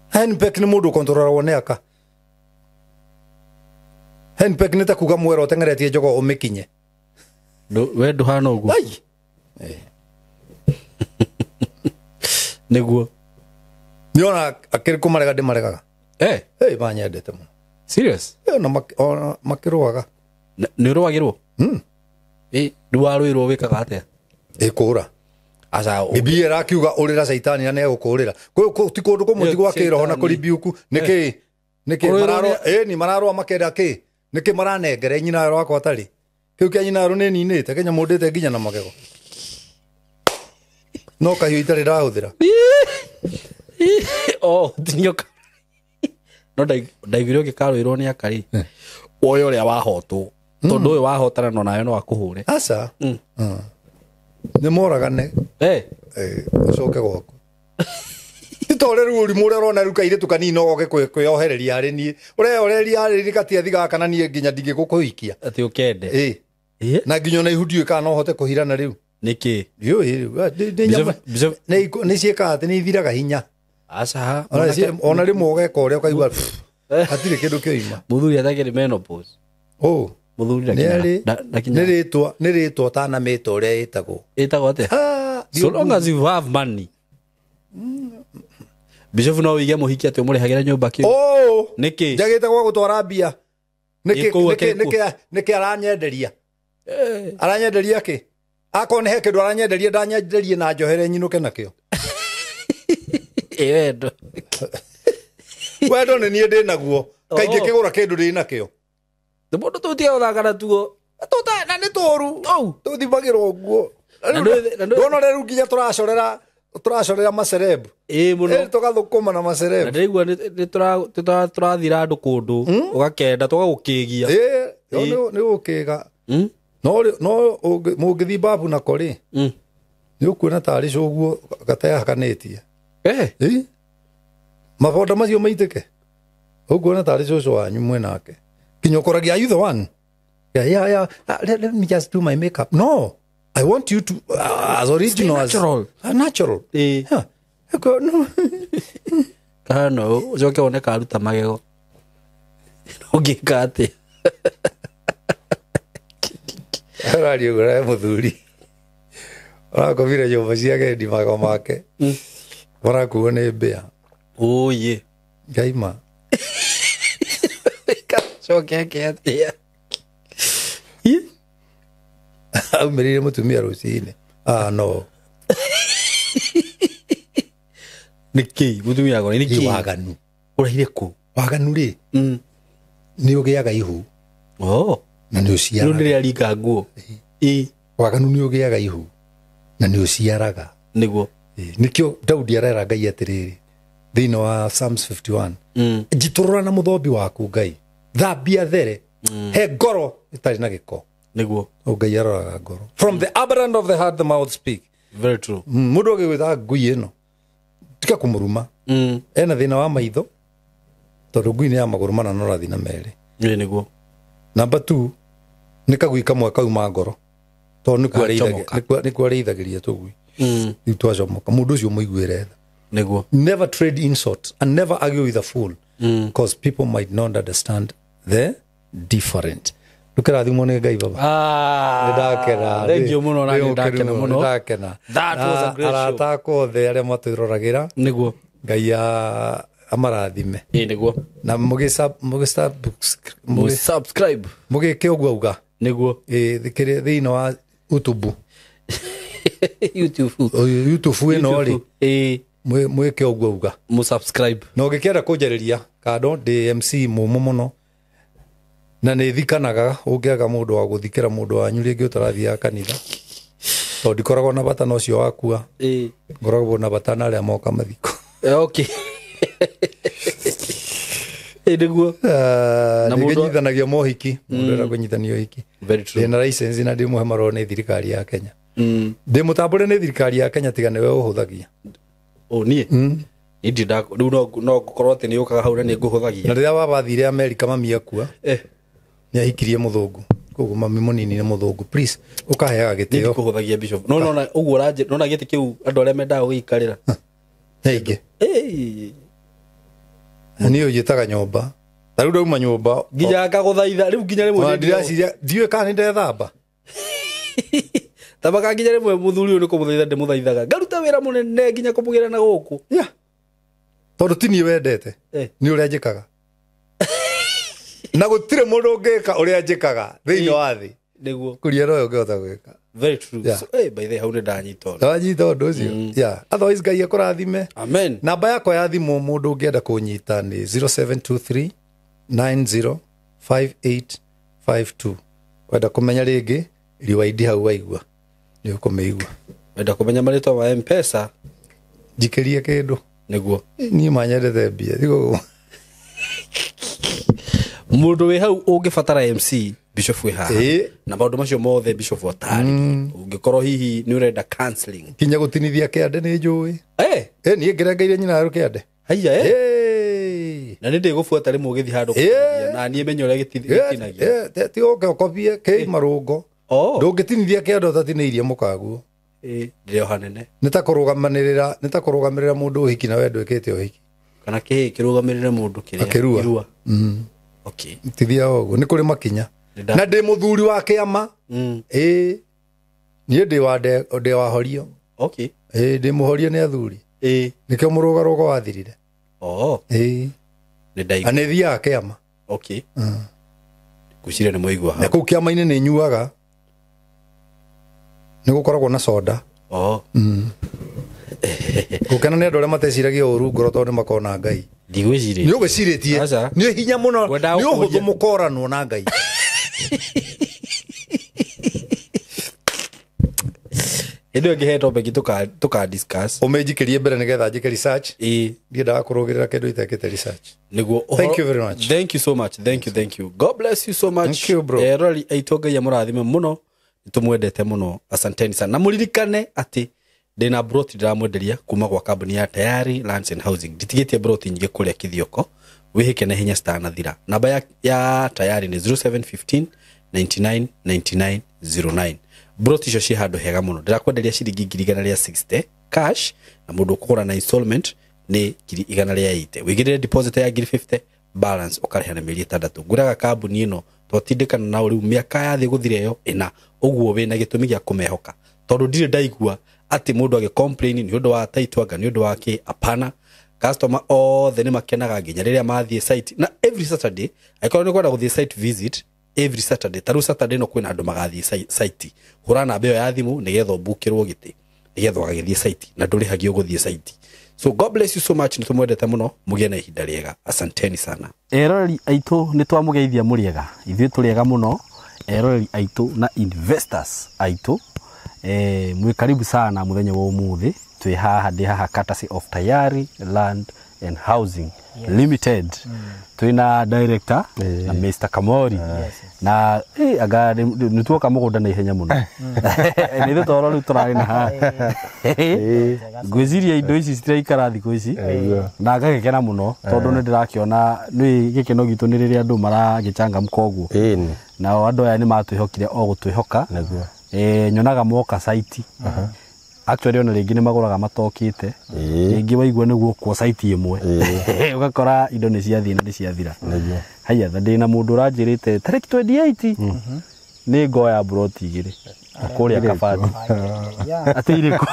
Henpeck nĩ mũndũ ũkontroragwo nĩ aka. Henpeck nĩ ta kuga mwera ũteng'eretie njogo ũmĩkinye. We ndũhana ũguo. Ai. Nĩguo. Nĩona akĩrĩ kũmarega ndĩmaregaga. Hey, manyendete mũno. Serious? Ona makĩrũaga. Nĩ ũrũagĩrwo? Rĩu warũĩrwo wĩkaga atĩa? Ĩkũra. Aca. Biblia ĩrakiuga ũrĩra caitani na nĩegũkũrĩra. Ti kũndũ kũmwe ti gwa kĩroho na kũribiuku. Nĩkĩ? Nĩkĩ mararũa? Ĩni mararũa makenda kĩ? Nĩkĩ maranengere nyina wakwa atarĩ? Kĩu kĩa nyina rũ nĩninĩte kenya mũndĩte nginya na magego. No kahiũ itarĩ ndahũthĩra. Oh, tinioka. No ndaiguire ũngĩkarũĩrwo nĩ akarĩ. Woye ũrĩa wahotwo. Tondũ ũyũ wahotana no nawe no akũhũre. Aca. Nĩ moragane. Ũcoke gwaku. Ti ta ũrĩa rĩu ũrimũ ũrĩa ũrona rĩu kairĩtu kanini no goke kwĩyohereria harĩ niĩ. Ũreyohereria harĩ niĩ gatiathigaga kana niĩ nginya ndingĩgũkũhikia. Atĩ ũkende. Na nginya ona ihu ndiũĩ kana no hote kũhirana rĩu. Nĩkĩ? Ndiũĩ rĩu. Nĩ ciĩkaga atĩ nĩ ithiraga hinya. Aca. Ona rĩmwe ũgeka ũrĩa ũkaigua hatirĩ kĩndũ kĩoima. Mũthuri atakĩrĩ menopause. Oh. Mũthuri nĩ rĩtwa ũtanamĩta ũrĩa ĩtagwo. Ĩtagwo atĩa? So long as you have money. Bishop no wige mũhiki atĩ ũmũrĩhagĩra nyũmba kĩu. Oh. Nĩkĩ? Njagĩte gwa gũtwara mbia. Nĩkĩ aranyenderia? Aranyenderia kĩ? Akorwo nĩ he kĩndũ aranyenderia ndanyenderie na njohere nyinũke nakĩo. Wendo. Wendo nĩ niĩ ndĩ naguo. Kaingĩ kĩgũra kĩndũ ndĩ nakĩo. Nĩ mũndũ tũtiga gũthaka na tuo. Na nĩ tũru. Tũthimagĩrwo ũguo. Ndona rĩu nginya tũracorera macerebu. Mũno. Tũgathũkũma na macerebu. Na ndĩraigua nĩ tũrathira andũ kũndũ ũgakenda tũgagũkĩgia. Nĩ gũkĩga. No mũngĩthiĩ babu nako rĩ, nĩ ũkuona tarĩ cũguo gatehakanĩtie. Mabonda macio maitĩke. Ũkuona tarĩ cũcũ wanyu mwĩnake. Kinya ũkoragia, are you the one? Yeah. Let me just do my makeup. No. I want you to as original as natural. Natural. Yeah. No. Kana ucoke wone karuta magego. Ũngĩka atĩa? Araria ũguo mũthuri. Ũrakomire nyũmba cia agendi magego make. Marakuo nĩ mbĩa. Oye. Ngaima. Coke eke atĩa? Aumĩrĩire mũtumia rũcinĩ. No. Nĩkĩ? Mũtumia agora nĩkĩ? Waganu. Ũraire kũ? Waganu rĩ. Nĩ ũgĩaga ihu. Oh. Na nĩ ũciaraga. Rĩu nĩrĩa ringa nguo. Waganu nĩ ũgĩaga ihu. Na nĩ ũciaraga. Nĩguo. Nĩkĩo Daudi arera Ngai atĩrĩrĩ thĩinĩ wa Psalms 51. Njitũrũra na mũthombi waku Ngai. Thambia there. He ngoro ĩtarĩ na gĩko. Nĩguo. Ngai aroraga ngoro. From the abundance of the heart the mouth speak. Very true. Mũndũ agĩgwĩtaga ngui ĩno tiga kũmũruma. Ena thĩna wa maitho tondũ ngui nĩ ya magũrũ mana no ũrathiĩ na merĩ. Nĩguo. Number 2 nĩ kagui kamwe kauma ngoro tondũ nĩkuo arĩithagĩria tũgui. Rĩu twacomoka mũndũ ũcio mũiguĩre tha. Nĩguo. Never trade insult and never argue with a fool because people might not understand the different. Ndũkĩrathimwo nĩ Ngai baba. Nĩndakena. Thank you mũno na nĩndakena mũno. Nĩndakena. That was a great show. Arata akwa othe arĩa matwĩroragĩra. Nĩguo. Ngai amarathime. Nĩguo. Na mũgĩ subscribe. Mũgĩke ũguo auga. Nĩguo. Thĩinĩ wa YouTube. YouTube. YouTube ĩno rĩ. Mwĩke ũguo auga. Mũsubscribe. Na ũngĩkĩenda kũnjarĩria kando ndĩ MC mũmũ mũno. Na nĩ thikanaga ũngĩaga mũndũ wa gũthikĩra mũndũ wanyu rĩngĩ ũtarathiaga kanitha. Tondũ ndikoragwo na bata na ũcio wakua. Ngoragwo na bata na arĩa moka mathiko. Okay. Nĩguo. Nĩngĩnyitithanagia mohiki. Mũndũ enda kũnyitithania ũhiki. Very true. Ndĩna license na ndĩmũhe marũa nĩ thirikari ya Kenya. Ndĩmũtambũre nĩ thirikari ya Kenya tiga nĩwe ũhũthagia. Niĩ? Rĩu no ngũkorwo atĩ nĩ ũkaga hau na nĩ ngũhũthagia. Na rĩrĩa baba athire Amerika mami akua. Nĩ ahikirie mũthũngũ. Koguo mami mũnini nĩ mũthũngũ. Please ũkaheaga gĩtĩo. Nĩ ndikũhũthagia Bishop. No nona ũguo ũranjĩra, nona gĩtĩ kĩu andũ arĩa mendaga gũgĩikarĩra. Nyingĩ. Niĩ ũnjĩtaga nyũmba. Ta rĩu ndauma nyũmba. Nginya ngagũthaitha rĩu nginya rĩmwe. Ndiraciria ndiũĩ kana nĩndethamba. Tamaka nginya rĩmwe mũthuri ũyũ nĩ kũmũthaitha ndĩmũthaithaga. Ngaruta wĩra mũnene nginya kũmũgĩra na gũkũ. Yeah. Tondũ ti niĩ wendete. Nĩ ũrĩa njĩkaga. Na gũtirĩ mũndũ ũngĩka ũrĩa njĩkaga thĩinĩ wa thĩ. Nĩguo. Kũria noyo ũngĩhota gwĩka. Very true. Yeah. So, hey, by the way, hau nĩ ndanyita ũndũ. Ndanyita ũndũ ũcio. Yeah. Otherwise Ngai akũrathime. Amen. Namba yakwa ya thimũ mũndũ ũngĩenda kũnyita nĩ 0723 905852. Wenda kũmenya rĩngĩ riwaindi hau waigua nĩ ũkũmĩigua. Wenda kũmenya marĩtwa ma M-Pesa njikĩrie kĩndũ. Nĩguo. Niĩ manyendete mbia. Mũndũ wĩ hau ũngĩbatara MC Bishop wĩ haha. Na maũndũ macio mothe Bishop atarĩ. Ũngĩkorwo hihi nĩ ũrenda counseling. Kinya gũtinithia kĩande nĩ njũĩ. Niĩ ngĩrengeire nyina rũ kĩande. Haiya. Na nĩ ndĩgũbuata rĩmwe ũgĩthiĩ handũ kũtinithia, na niĩ menye ũrĩa gĩtinagia. Ti ũke ũkobie kĩ marũngo. Ndũngĩtinithia kĩande ũtatinĩirie mũkaguo. Ndĩrĩ o hanene. Nĩ ta kũrũgamanĩrĩra, nĩ ta kũrũgamĩrĩra mũndũ ũhiki na we ndwĩkĩte ũhiki. Kana kĩhĩ kĩrũgamĩrĩre mũndũ kĩrĩa akĩrua. Okay. Tithia ũguo nĩ kũrĩ makinya. Na ndĩ mũthuri wa kĩama. Niĩ ndĩ wa horio. Okay. Ndĩ mũhorie nĩ athuri. Nĩkĩo mũrũgarũgo wathirire. Nĩ ndaigua. Na nĩ thiaga kĩama. Okay. Ngwĩciria nĩ mwaigua hau. Na kũu kĩama-inĩ nĩ nyuaga. Nĩ gũkoragwo na soda. Gũkena nĩ andũ arĩa mateciragia ũru ngoro tondũ nĩ makona Ngai. Ndigwĩcirĩtie. Nĩ ũgwĩcirĩtie. Nĩ hinya mũno. Nĩ ũhũthũ mũkoranwo na Ngai. Hĩndĩ ĩyo ngĩhe topic tũka discuss. Ũmĩnjikĩrie mbere nĩgetha njĩke research. Ndiendaga kũrũgĩrĩra kĩndũ itekĩte research. Nĩguo. Thank you very much. Thank you so much. Thank you, thank you. God bless you so much. Thank you, bro. Eroreri aitũ Ngai amũrathime mũno. Nĩtũmwendete mũno. Asanteni sana. Na mũririkane atĩ ndĩna broti ndĩramwenderia kuma gwa kambuni ya Tayari Lands and Housing. Nditigĩtie broti nyingĩ kũrĩa Kithioko. Wĩhĩke na hinya citanathira. Namba ya Tayari nĩ 0715 99 99 09. Broti icio ciĩ handũ hega mũno. Ndĩrakwenderia ciringi 160 cash na mũndũ ũkũgũra na installment nĩ 180. Wĩigĩrĩre deposit ya 50 balance ũkarĩha na mĩeri 6. Ngũraga kambuni ĩno twatindĩkana nao rĩu mĩaka ya thĩ gũthira ĩyo ĩna. Ũguo wĩna gĩtũmi gĩa kũmehoka. Tondũ ndirĩ ndaigua atĩ mũndũ agĩ complain nĩ ũndũ wa title anga nĩ ũndũ wa kĩ. Apana. Customer othe nĩ makenaga nginya rĩrĩa mathiĩ site. Na every Saturday angĩkorwo nĩ ũkwenda gũthiĩ site visit every Saturday, ta rĩu Saturday no kwĩna andũ magathiĩ site. Hũra namba ĩyo ya thimũ nĩgetha ũmbukĩrwo gĩtĩ nĩgetha ũgagĩthiĩ site na ndũrĩhagio gũthiĩ site. So God bless you so much. Nĩtũmwendete mũno, mũgĩe na ihinda rĩega. Asanteni sana. Eroreri aitũ nĩ twamũgeithia mũrĩega. Ithuĩ tũrĩega mũno. Eroreri aitũ na investors aitũ. Mwĩ karibu sana mũthenya wa ũmũthĩ. Twĩ haha, ndĩ haha courtesy of Tayari Land and Housing Limited. Twĩna director na Mr. Kamori. Na anga nĩ tuoka mũgũnda na ihenya mũno. Nĩ ithuĩ toro rĩu tũrarĩ na haha. Ngwĩciria indo ici citiraikara thikũ ici. Na ngagĩkena mũno tondũ nĩ ndĩrakĩona nĩ gĩkeno gitũ nĩ rĩrĩa andũ maragĩcangamka ũguo. Nao andũ aya nĩ matwĩhokire o gũtwĩhoka. Nyonaga moka site. Actually ona rĩngĩ nĩ magũraga matokĩte. Rĩngĩ waigua nĩguo kwa site ĩmwe. Ũgakora indo nĩ ciathiĩ na nĩ ciathira. Haiya, ndĩna mũndũ ũranjĩrĩte tarĩki 28 nĩ ngoya broti igĩrĩ kũrĩa Kabati. Atĩ irĩkũ?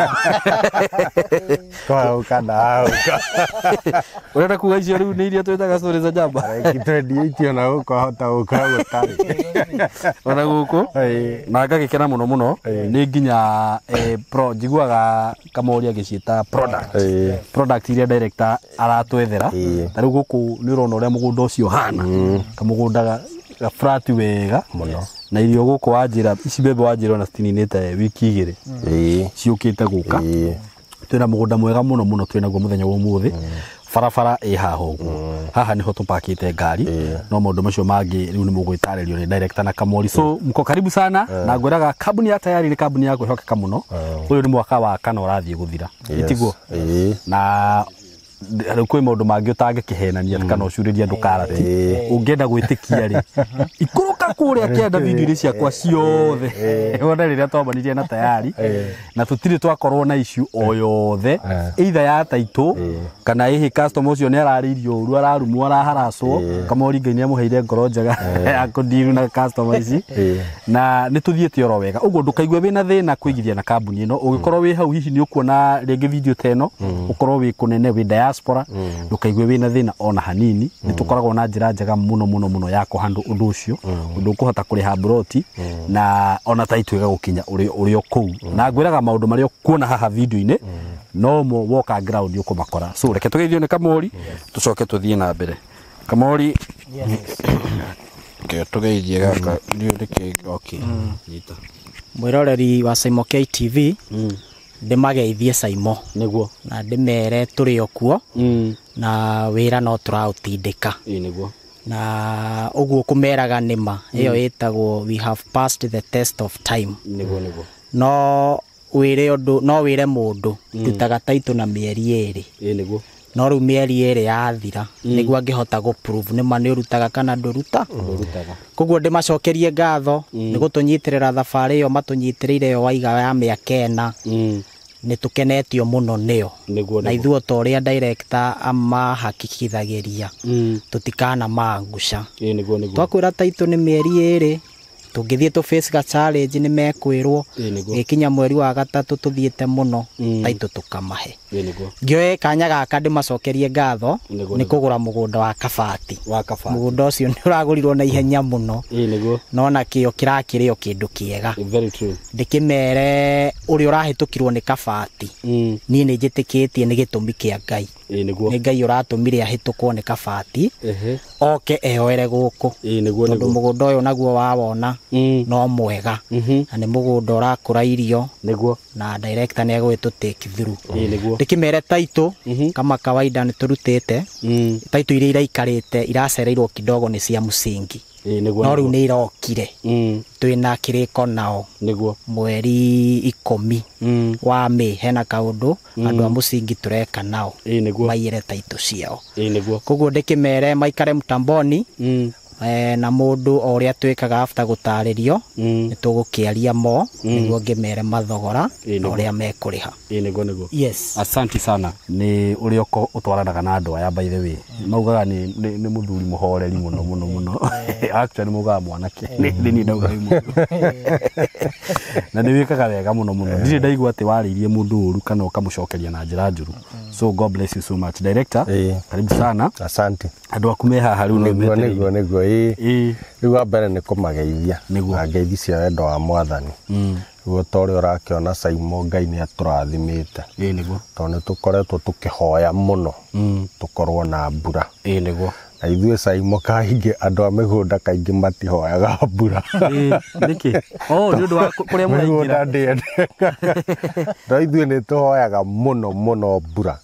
Ũrenda kuga icio rĩu nĩ iria twĩtaga story za njamba? Tarĩki 28 ona gũkũ ahota gũkorwo gũtarĩ. Ona gũkũ? Na ngagĩkena mũno mũno. Nĩ nginya pro njiguaga Kamori agĩciĩta product. Product iria director aratwethera. Ta rĩu gũkũ nĩ ũrona ũrĩa mũgũnda ũcio ũhana. Kamũgũnda ga flat wega mũno. Na irio gũkũ wanjĩra ici mbembe wanjĩra ona citininĩte wiki igĩrĩ. Ciũkĩte gũka. Twĩna mũgũnda mwega mũno mũno twĩnaguo mũthenya wa ũmũthĩ. Barabara ĩ haha ũguo. Haha nĩho tũpakĩte ngari. No maũndũ macio mangĩ rĩu nĩ mũgwĩtarĩrio nĩ director na Kamori. So mko karibu sana. Na ngwĩraga kambuni ya Tayari nĩ kambuni ya kwĩhokeka mũno. Ũyũ nĩ mwaka wa kana ũrathiĩ gũthira. Ĩtiguo? Na rĩu kwĩ maũndũ mangĩ ũtangĩkĩhenania kana ũcurĩrie andũ karati. Ũngĩenda gwĩtĩkia rĩ, ikũrũka Kũrĩa kĩanda video-inĩ ciakwa ciothe wona rĩrĩa twamanirie na tayari na tũtirĩ twakorwo na issue o yothe either ya taitũ kana ĩhĩ customer ũcio nĩ ararĩirio ũru, ararumwo, araharacwo. Kamori Ngai nĩ amũheire ngoro njega ya kũndiru na customer ici na nĩ tũthiĩte oro wega. Ũguo ndũkaigue wĩna thĩna kũigithia na kambuni ĩno. Ũngĩkorwo wĩ hau hihi nĩ ũkuona rĩngĩ video ta ĩno, ũkorwo wĩ kũnene, wĩ diaspora, ndũkaigue wĩna thĩna ona hanini. Nĩ tũkoragwo na njĩra njega mũno mũno mũno ya kũhandle ũndũ ũcio, ũndũ ũkũhota kũrĩha mburoti na ona taitũ ĩgagũkinya ũrĩ o kũu. Na ngwĩraga maũndũ marĩa ũkuona haha video-inĩ no mo woka ground ũkũmakora. So reke tũgeithio nĩ Kamori, tũcoke tũthiĩ na mbere. Kamori, ke tũgeithie gaka nĩ nĩkĩ? Okay, nyita. Mwĩroreri wa Saimo KTV, ndĩmageithie Saimo na ndĩmere tũrĩ o kuo na wĩra no tũraũtindĩka. Ĩĩ nĩguo. Na ũguo kũmeraga nĩma ĩyo ĩtagwo "we have passed the test of time". Nĩguo nĩguo. No wĩre ũndũ, no wĩre mũndũ ndutaga taitũ na mĩeri 2. Ĩĩ nĩguo. No rĩu mĩeri 2 yathira nĩguo angĩhota gũ prove nĩma nĩ ũrutaga kana ndũruta. Ndũrutaga. Koguo ndĩmacokerie ngatho nĩ gũtũnyitĩrĩra thabarĩ ĩyo matũnyitĩrĩire ĩyo waiga ya mĩaka 4. Nĩ tũkenetio mũno nĩo. Na ithuĩ ta ũrĩa director amahakikithagĩria, tũtikana mangusha. Ĩĩ nĩguo nĩguo. Twakwĩra taitũ nĩ mĩeri 2, tũngĩthiĩ tũ face ga challenge nĩ mekwĩrwo. Ĩĩ nĩguo. Gĩkinya mweri wa gatatũ tũthiĩte mũno, taitũ tũkamahe. Ĩĩ nĩguo. Ngĩoe kanya gaka ndĩmacokerie ngatho nĩ kũgũra mũgũnda wa Kabati. Wa Kabati. Mũgũnda ũcio nĩ ũragũrirwo na ihenya mũno. Ĩĩ nĩguo. No nakĩo kĩrakĩrĩ o kĩndũ kĩega. Very true. Ndĩkĩmere ũrĩa ũrahĩtũkirwo nĩ Kabati, niĩ nĩ njĩtĩkĩtie nĩ gĩtũmi kĩa Ngai. Ĩĩ nĩguo. Nĩ Ngai ũratũmire ahĩtũkwo nĩ Kabati oke eyoere gũkũ. Ĩĩ nĩguo. Tondũ mũgũnda ũyũ naguo wawona no mwega na nĩ mũgũnda ũrakũra irio na director nĩ egũgĩtũ take through. Ĩĩ nĩguo. Ndĩkĩmere taitũ kama kawaida nĩ tũrutĩte taitũ iria iraikarĩte iracereirwo kidogo nĩ cia mũcingi. Ĩĩ nĩguo. No rĩu nĩ irokire. Twĩna kĩrĩko nao mweri 10 wa May hena kaũndũ andũ a mũcingi tũreka nao. Ĩĩ nĩguo. Maiyĩre taitũ ciao. Ĩĩ nĩguo. Koguo ndĩkĩmere maikare mtamboni na mũndũ o ũrĩa twĩkaga after gũtarĩrio nĩ tũgũkĩaria mo nĩguo ngĩmere mathogora na ũrĩa mekũrĩha. Ĩĩ nĩguo nĩguo. Yes. Asante sana nĩ ũrĩa ũtwaranaga na andũ aya. By the way, maugaga nĩ mũthuri mũhoreri mũno mũno mũno. Actually maugaga mwanake nĩ niĩ ndauga wĩ mũthuri na nĩ wĩkaga wega mũno mũno. Ndirĩ ndaigua atĩ warĩirie mũndũ ũru kana ũkamũcokeria na njĩra njũru. So God bless you so much, director. Karibu sana. Asante. Andũ aku me haha rĩu no Nĩguo. metereire. Nĩguo nĩguo, ĩĩ. Rĩu wa mbere nĩ kũmageithia na ngeithi cia wendo wa Mwathani. Rĩu ta ũrĩa ũrakĩona Saimo, Ngai nĩ atũrathimĩte Ĩĩ nĩguo. tondũ nĩ tũkoretwo tũkĩhoya mũno tũkorwo na mbura. Ĩĩ nĩguo. Na ithuĩ Saimo kaingĩ andũ a mĩgũnda kaingĩ matihoyaga mbura. Ĩĩ nĩkĩ? Oh, nĩ ũndũ wa kũrĩa mĩgũnda mũraingĩra. ndĩendekaga, no ithuĩ nĩ tũhoyaga mũno mũno mbura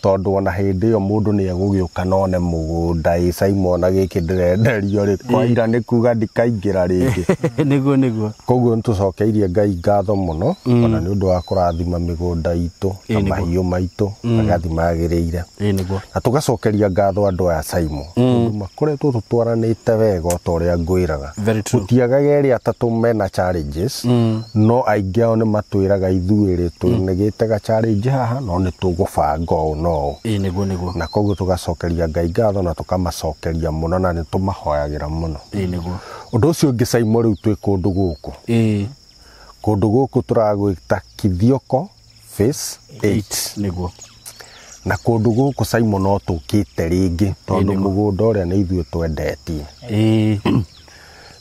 tondũ ona hĩndĩ ĩyo mũndũ nĩ egũgĩũka none mũgũnda ĩ Saimo ona gĩkĩ ndĩrenderio rĩ kwaira nĩ kuga ndikaingĩra rĩngĩ. Nĩguo nĩguo. Koguo nĩ tũcokeirie Ngai ngatho mũno ona nĩ ũndũ wa kũrathima mĩgũnda itũ na mahiũ maitũ magathiĩ magĩrĩire. Ĩĩ nĩguo. Na tũgacokeria ngatho andũ aya Saimo tondũ makoretwo tũtwaranĩte wega o ta ũrĩa ngwĩraga. Very true. Gũtiagaga erĩ atatũ mena challenges, no aingĩ ao nĩ matwĩraga ithuĩ rĩ tũnĩgĩte ga challenge haha no nĩ tũgũbanga ũũ na ũũ. Ĩĩ nĩguo nĩguo. Na koguo tũgacokeria Ngai ngatho na tũkamacokeria mũno na nĩ tũmahoyagĩra mũno. Ĩĩ nĩguo. Ũndũ ũcio ũngĩ Saimo, rĩu twĩ kũndũ gũkũ, kũndũ gũkũ tũragwĩta Kithioko Phase 8. Na kũndũ gũkũ Saimo no tũkĩte rĩngĩ tondũ mũgũnda ũrĩa nĩ ithuĩ twendetie.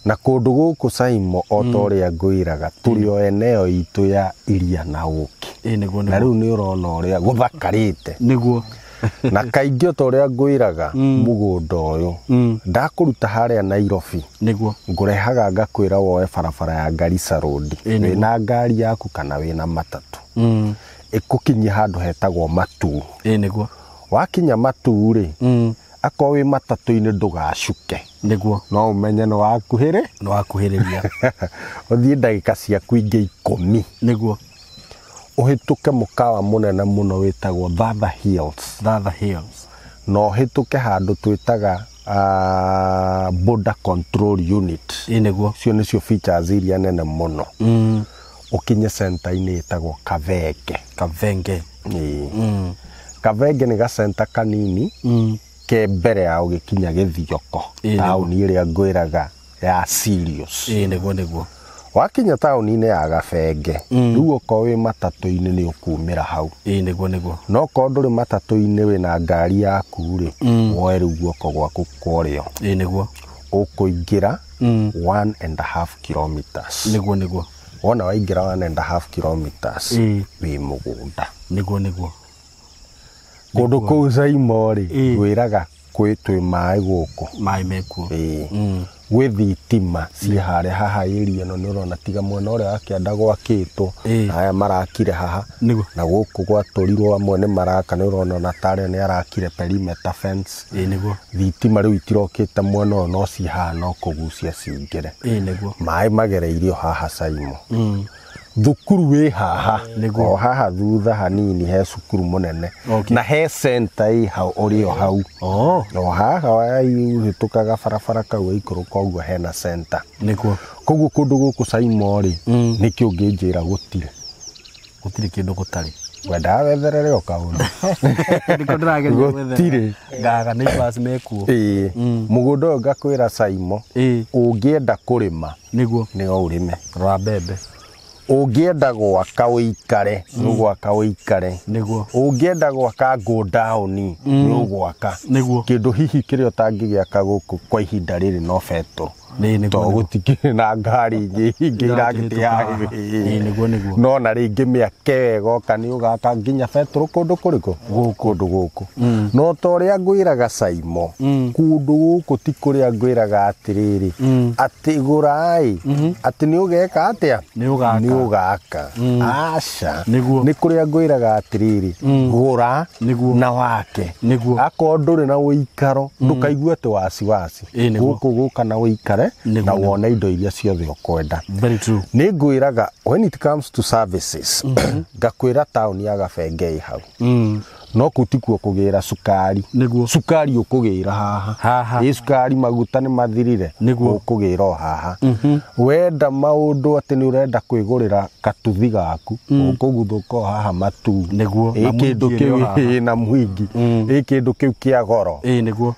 Na kũndũ gũkũ Saimo o ta ũrĩa ngwĩraga tũrĩ o eneo itũ ya iria na ũkĩ. Ĩĩ nĩguo. Na rĩu nĩ ũrona ũrĩa gũthakarĩte. Na kaingĩ o ta ũrĩa ngwĩraga mũgũnda ũyũ ndakũruta harĩa Nairobi, ngũrehaga ngakwĩra woe barabara ya Garissa Road wĩna ngari yaku kana wĩna matatũ, ĩkũkinyia handũ hetagwo Matuu. Ĩĩ nĩguo. Wakinya Matuu rĩ, akorwo wĩ matatũ-inĩ ndũgacuke, no ũmenye nĩ wakuhĩrĩ Nĩ wakuhĩrĩria. Ũthiĩ ndagĩka ciaku ingĩ 10, ũhĩtũke mũkawa mũnene mũno wĩtagwo Thatha Hills. Thatha Hills. Na ũhĩtũke handũ twĩtaga Border control unit. Ĩĩ nĩguo. Icio nĩcio features iria nene mũno. Ũkinye center-inĩ ĩtagwo Kathenge. Kathenge. Ĩĩ. Kathenge nĩ gacenta kanini ke mbere ya ũgĩkinya Gĩthioko, Ĩĩ, nĩguo. taũni ĩrĩa ngwĩraga ya serious. Ĩĩ nĩguo nĩguo. Wakinya taũni-inĩ ya Gabenge, rĩu okorwo wĩ matatũ-inĩ nĩ ũkumĩra hau. Ĩĩ nĩguo nĩguo. No okorwo ndũrĩ matatũ-inĩ wĩna ngari yaku rĩ, woe rĩu guoko gwaku kwa ũrĩo. Ĩĩ nĩguo. Ũkũingĩra 1.5 kilometers. Nĩguo nĩguo. Wona waingĩra 1.5 kilometers, Ĩĩ. wĩ mũgũnda. Nĩguo nĩguo. Kũndũ kũu Saimo rĩ, Ĩĩ. ngwĩraga kwĩ twĩ maĩ gũkũ. Maĩ mekuo. Ĩĩ. Gwĩ thitima ciĩ harĩa haha area ĩno nĩ ũrona tiga mwena ũrĩa wa kĩanda gwakĩtwo, Ĩĩ. na aya marakire haha. Nĩguo. Na gũkũ gwatũrirwo amwe nĩ maraka, nĩ ũrona ona tarĩa nĩ arakire perimeter fence. Ĩĩ nĩguo. Thitima rĩu itirokĩte mwena ũyũ no ciĩ haha no kũgucia cingĩre. Ĩĩ nĩguo. Maĩ magereirio haha Saimo. Thukuru wĩ haha. Nĩguo. O haha thutha hanini he cukuru mũnene. Okay. Na he center ĩ hau ũrĩ o hau. Oh. O haha ũhĩtũkaga barabara kau waikũrũka ũguo hena center. Nĩguo. Koguo kũndũ gũkũ Saimo rĩ, nĩkĩ ũngĩnjĩra gũtirĩ? Gũtirĩ kĩndũ gũtarĩ. Wendaga wetherere o kaũndũ. Nĩkĩo ndĩrageria gwetherera. Gũtirĩ. Ngaga neighbors mekuo. Ĩĩ. Mũgũnda ũyũ ngakwĩra Saimo, Ĩĩ. ũngĩenda kũrĩma Nĩguo. nĩ o ũrĩme. Rora mbembe. Ũngĩenda gwaka ũikare, nĩ ũgwaka ũikare. Nĩguo. Ũngĩenda gwaka go down, nĩ ũgwaka. Nĩguo. Kĩndũ hihi kĩrĩa ũtangĩgĩaka gũkũ kwa ihinda rĩrĩ no betũrũ. Ĩĩ nĩguo. To gũtikĩrĩ na ngari nyingĩ Irakĩhĩtũka haha. iragĩthiĩ. Ĩĩ nĩguo nĩguo. No na rĩngĩ mĩaka ĩyo ĩgoka nĩ ũgaka nginya betũrũ kũndũ kũrĩkũ? Kũndũ gũkũ. No ta ũrĩa ngwĩraga Saimo, kũndũ gũkũ ti kũrĩa ngwĩraga atĩrĩrĩ, atĩ gũrai, atĩ nĩ ũgeka atĩa? Nĩ ũgaka. Nĩ ũgaka. Aca. Nĩguo. Nĩ kũrĩa ngwĩraga atĩrĩrĩ, gũra Nĩguo. na wake. Nĩguo. Akorwo ndũrĩ na ũikaro, ndũkaigue atĩ wasiwasi. Ĩĩ nĩguo. Gũkũ gũka na ũikare Nĩguo, na nĩguo. wone indo iria ciothe ũkwenda. Very true. Nĩ ngwĩraga when it comes to services, ngakwĩra taũni ya Gabenge ĩ hau. No kũu tikuo kũgĩra cukari. Nĩguo. Cukari ũkũgĩra haha. Haha. Ĩ cukari maguta nĩ mathirire. Nĩguo. Ũkũgĩra o haha. Wenda maũndũ atĩ nĩ ũrenda kwĩgũrĩra gatuthi gaku, ũkũguthũka o haha Matu. Nĩguo. Ĩ Na kĩndũ Mwingi kĩu ĩrĩ o haha. ĩ na Mwingi. Ĩ kĩndũ kĩu kĩa goro. Ĩĩ nĩguo.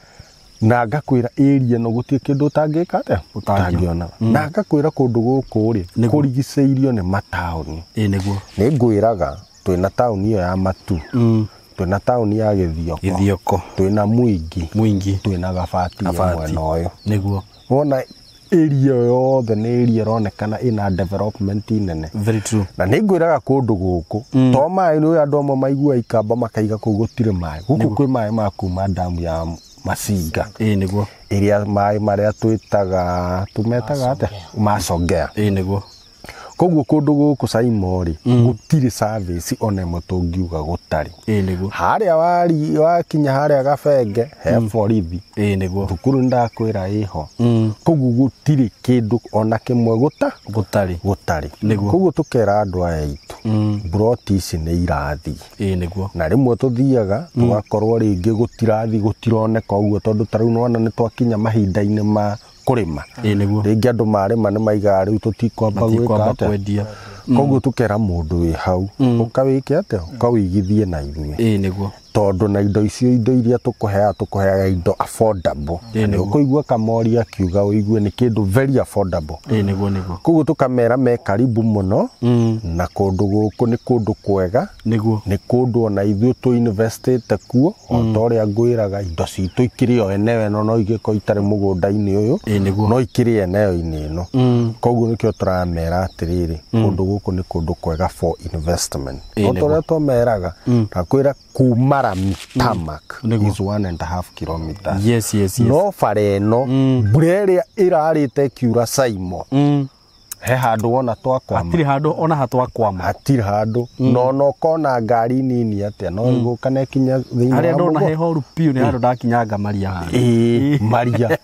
Na ngakwĩra area ĩno gũtirĩ kĩndũ ũtangĩka atĩa? Ũtangĩona. Ũtangĩona. Na ngakwĩra kũndũ gũkũ rĩ, Nĩguo. kũrigicĩirio nĩ mataũni. Ĩĩ nĩguo. Nĩ ngwĩraga twĩna taũni ĩyo ya Matu, twĩna taũni ya Gĩthioko, Gĩthioko. twĩna Mwingi, Mwingi. twĩna Gabati ya Gabati. mwena ũyũ. Nĩguo. Wona area yothe nĩ area ĩronekana ĩna development nene. Very true. Na nĩ ngwĩraga kũndũ gũkũ to maĩ nĩ andũ amwe maigua ikamba makaiga kũu gũtirĩ maĩ. Gũkũ kwĩ maĩ ma kuma ndamu ya Masinga. Ĩĩ nĩguo. Ĩrĩa maĩ marĩa twĩtaga tũmetaga atĩa? Macongea. Ĩĩ nĩguo. Koguo kũndũ gũkũ Saimo rĩ, gũtirĩ service ona ĩmwe tũngiuga gũtarĩ. Ĩĩ nĩguo. Harĩa wakinya harĩa Gabenge he borithi. Ĩĩ nĩguo. Thukuru nĩndakwĩra ĩho. Koguo gũtirĩ kĩndũ ona kĩmwe Gũtarĩ. gũtarĩ. Nĩguo. Koguo tũkera andũ aya aitũ, mburoti ici nĩ irathiĩ. Ĩĩ nĩguo. Na rĩmwe tũthiaga tũgakorwo rĩngĩ gũtirathi gũtironeka ũguo tondũ ta rĩu nĩwona nĩ twakinya mahinda-inĩ ma kũrĩma. Ĩĩ nĩguo. Rĩngĩ andũ marĩma nĩ maigaga rĩu tũtikwamba gwĩka Matikwamba atĩa. kwendia. Koguo tũkera mũndũ wĩ hau, ũkawĩke atĩa? Ũkawĩigithie na ithuĩ. Ĩĩ nĩguo. Tondũ na indo icio indo iria tũkũheaga indo affordable. Ĩĩ Nĩ nĩguo. ũkũigua Kamori akiuga ũigue nĩ kĩndũ very affordable. Ĩĩ nĩguo nĩguo. Koguo tũkamera me karibu mũno, na kũndũ gũkũ nĩ kũndũ kwega. Nĩguo. Nĩ kũndũ ona ithuĩ tũ investĩte kuo, o ta ũrĩa ngwĩraga indo citũ ikĩrĩ o eneo ĩno no igĩkorwo itarĩ mũgũnda-inĩ ũyũ, Ĩĩ nĩguo. no ikĩrĩ eneo-inĩ ĩno. Koguo nĩkĩo tũramera atĩrĩrĩ, kũndũ gũkũ nĩ kũndũ kwega for investment. Ĩĩ O ta nĩguo. ũrĩa twameraga, ndakwĩra kuma rami tarmac Nĩguo. is 1.5 kilometers. Yes yes yes. No bara ĩno mbura ĩrĩa ĩrarĩte ĩkiura Saimo, he handũ wona twakwama. Hatirĩ handũ ona hatwakwama. Hatirĩ handũ. No no ũkona ngari nini atĩa no ĩgũka na ĩkinya thĩinĩ Harĩa wa ndona mũgũnda. he horu biũ nĩ handũ ndakinyanga maria handũ. Ĩĩ, maria.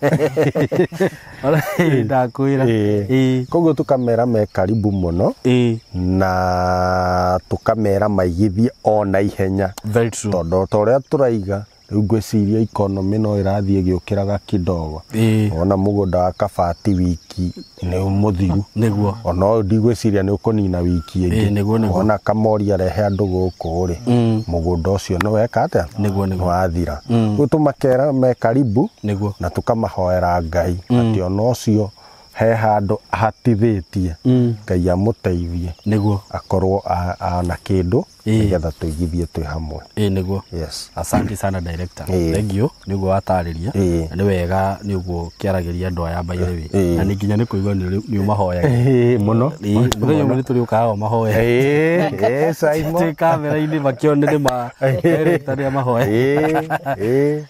Ndakwĩra. Ĩĩ. Ĩĩ. Koguo tũkamera me karibu mũno, Ĩĩ. na tũkamera maigithie ona ihenya. Very true. Tondũ ta ũrĩa tũraiga Rĩu ngwĩciria economy no ĩrathiĩ ĩgĩũkĩraga kidogo. Ona mũgũnda wa kabati wiki nĩ mũthiru. Nĩguo. Ona ũyũ ndigwĩciria nĩ ũkũnina wiki ĩngĩ. Nĩguo. Ona Kamori arehe andũ gũkũ rĩ, mũgũnda ũcio nĩ weka atĩa? Nĩguo. Nĩ wathira. Rĩu tũmakera me karibu. Nĩguo. Na tũkamahoera Ngai atĩ ona ũcio he handũ hatithĩtie Ngai amũteithie. Nĩguo. Akorwo ana kĩndũ nĩgetha tũigithie twĩ hamwe. Nĩguo. Yes. Asante sana director. Thank you. Nĩguo watarĩria. Na nĩ wega nĩ ũguo kĩaragĩria andũ aya by the way. Na nĩ nginya nĩ kũigua nĩ ũmahoyaga. Mũno. Mũthenya ũmwe nĩ tũrĩũkaga o mahoya. Simon. Twĩ kamera-inĩ makĩone nĩ ma director nĩ amahoya.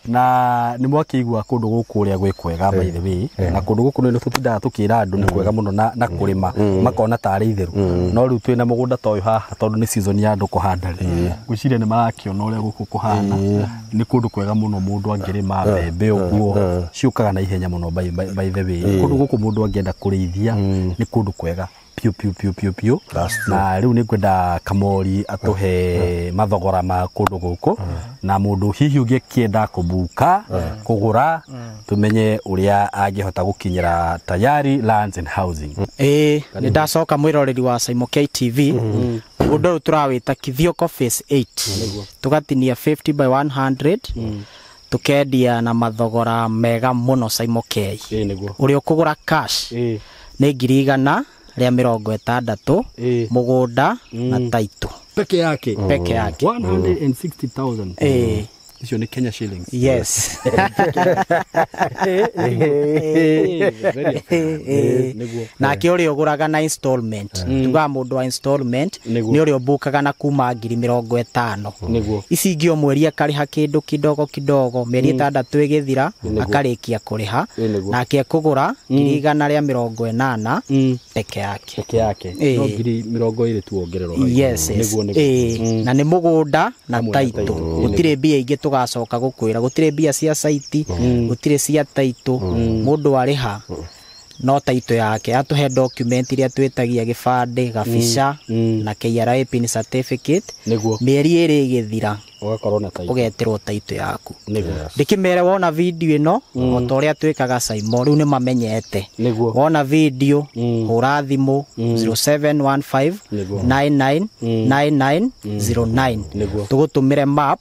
Na nĩ mwakĩigua kũndũ gũkũ ũrĩa gwĩ kwega by the way. Na kũndũ gũkũ nĩ tũtindaga tũkĩra andũ nĩ kwega mũno na kũrĩma makona tarĩ itherũ. No rĩu twĩna mũgũnda ta ũyũ haha tondũ nĩ season ya andũ kũhanda rĩ. Ngwĩciria nĩ marakĩona ũrĩa gũkũ kũhana. Nĩ kũndũ kwega mũno mũndũ angĩrĩma mbembe ũguo ciũkaga na ihenya mũno by the way. Kũndũ gũkũ mũndũ angĩenda kũrĩithia nĩ kũndũ kwega piũ piũ piũ piũ piũ. Na rĩu nĩ ngwenda Kamori atũhe mathogora ma kũndũ gũkũ na mũndũ hihi ũngĩkĩenda kũbuka kũgũra tũmenye ũrĩa angĩhota gũkinyĩra Tayari Lands and Housing. Nĩ ndacoka mwĩroreri wa Saimo K TV. Mũgũnda ũyũ tũrawĩta Kithioko Phase 8. Tũgatinia 50 by 100. Tũkendia na mathogora mega mũno Saimo K. Ũrĩa ũkũgũra cash nĩ 160,000 mũgũnda na title. Peke yake. Peke yake. 160,000. Icio nĩ Kenya shillings. Yes. Nake ũrĩa ũgũraga na installment. Tugaga mũndũ wa installment nĩ ũrĩa ũbukaga na kuma 50,000. Nĩguo. Ici ingĩ o mweri akarĩha kĩndũ kidogo kidogo, mĩeri 6 ĩgĩthira akarĩkia kũrĩha. Nake ekũgũra 180,000 peke yake. Peke yake. No 20,000 tu wongererwo. Yes. Nĩguo. Na nĩ mũgũnda na title. Gũtirĩ mbia ingĩ tũgacoka gũkwĩra, gũtirĩ mbia cia site, gũtirĩ cia title. Mũndũ arĩha no title yake, atũhe document iria twĩtagia gĩbandĩ, gabica na KRA pin certificate. Nĩguo. Mĩeri 2 ĩgĩthira ũgakorwo na title, ũgetĩrwo title yaku. Nĩguo. Ndĩkĩmere wona video ĩno o ta ũrĩa twĩkaga Saimo, rĩu nĩ mamenyete. Nĩguo. Wona video hũra thimũ 0715 99 99 09. Nĩguo. Tũgũtũmĩre map,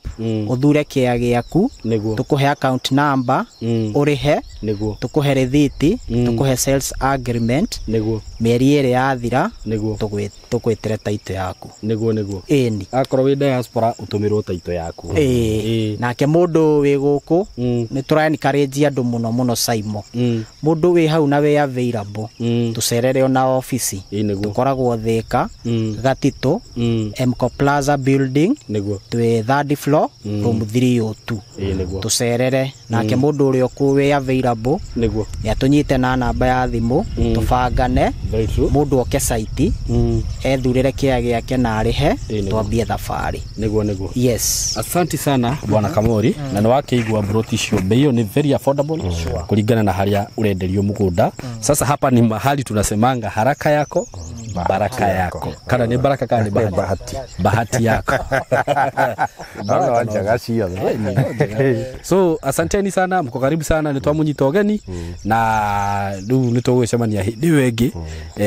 ũthure kĩa gĩaku, tũkũhe account number, ũrĩhe, Nĩguo. tũkũhe rĩthiti, tũkũhe sales agreement. Nĩguo. Mĩeri 2 yathira, Nĩguo. tũgwĩtĩre title yaku. Nĩguo nĩguo. Ĩni. Akorwo wĩ diaspora ũtũmĩrwo title yaku. Nake mũndũ wĩ gũkũ nĩ tũra encourage andũ mũno mũno Saimo. Mũndũ wĩ hau na wĩ available, tũcerere ona ofici. Tũkoragwo Thika, Gatitũ, Mco Plaza building. Nĩguo. Twĩ third floor, room 302. Nĩguo. Tũcerere. Nake mũndũ ũrĩa ũkũ wĩ available, Nĩguo. nĩatũnyite na namba ya thimũ, tũbangane. Very true. Mũndũ oke site, ethurĩre kĩa gĩake na arĩhe, twambie thabarĩ. Nĩguo nĩguo. Yes. Asante sana bwana Kamori. Na nĩ wakĩigua broti icio bei ĩyo nĩ very affordable kulingana na harĩa ũrenderio mũgũnda. Sasa hapa ni mahali tunasemanga haraka yako baraka yako. Kana ni baraka kana ni bahati. Bahati yako. Baraka njega ciothe. So asanteni sana, mko karibu sana, nĩ twamunyita ũgeni na rĩu nĩ tũgũcemania hĩndĩ ĩyo ĩngĩ.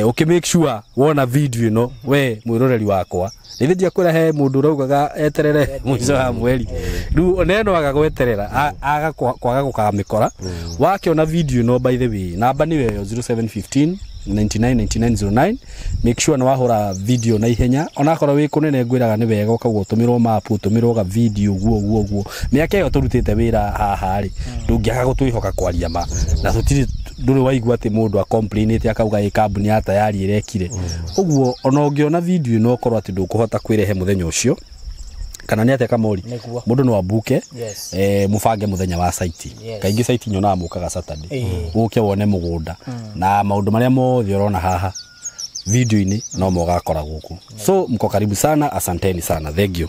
Ũkĩ make sure wona video ĩno we mwĩroreri wakwa. Nĩ thĩnjia kwĩra he mũndũ ũraugaga eterere mũico wa mweri. Rĩu oneno aga gweterera aga kwaga gũkamĩkora. Wakĩona video ĩno by the way, namba nĩ ĩyo 0715 999909. Make sure nĩ wahũra video na ihenya onakorwo wĩ kũnene ngwĩraga nĩ wega ũkauga ũtũmĩrwo map, ũtũmĩrwo ga video guo guo guo. Mĩaka ĩyo tũrutĩte wĩra haha rĩ, ndũngĩaga gũtwĩhoka kwaria ma na tũtirĩ ndũrĩ waigua atĩ mũndũ acomplainĩte akauga ĩ kambuni ya Tayari ĩrekire ũguo. Ona ũngĩona video ĩno ũkorwo atĩ ndũkũhota kwĩrehe mũthenya ũcio kana nĩ atĩa Kamori, mũndũ no ambuke mũbange mũthenya wa site. Kaingĩ site nyonaga mũkaga Saturday, ũke wone mũgũnda na maũndũ marĩa mothe ũrona haha video-inĩ no mogakora gũkũ. So mko karibu sana, asanteni sana, thank you.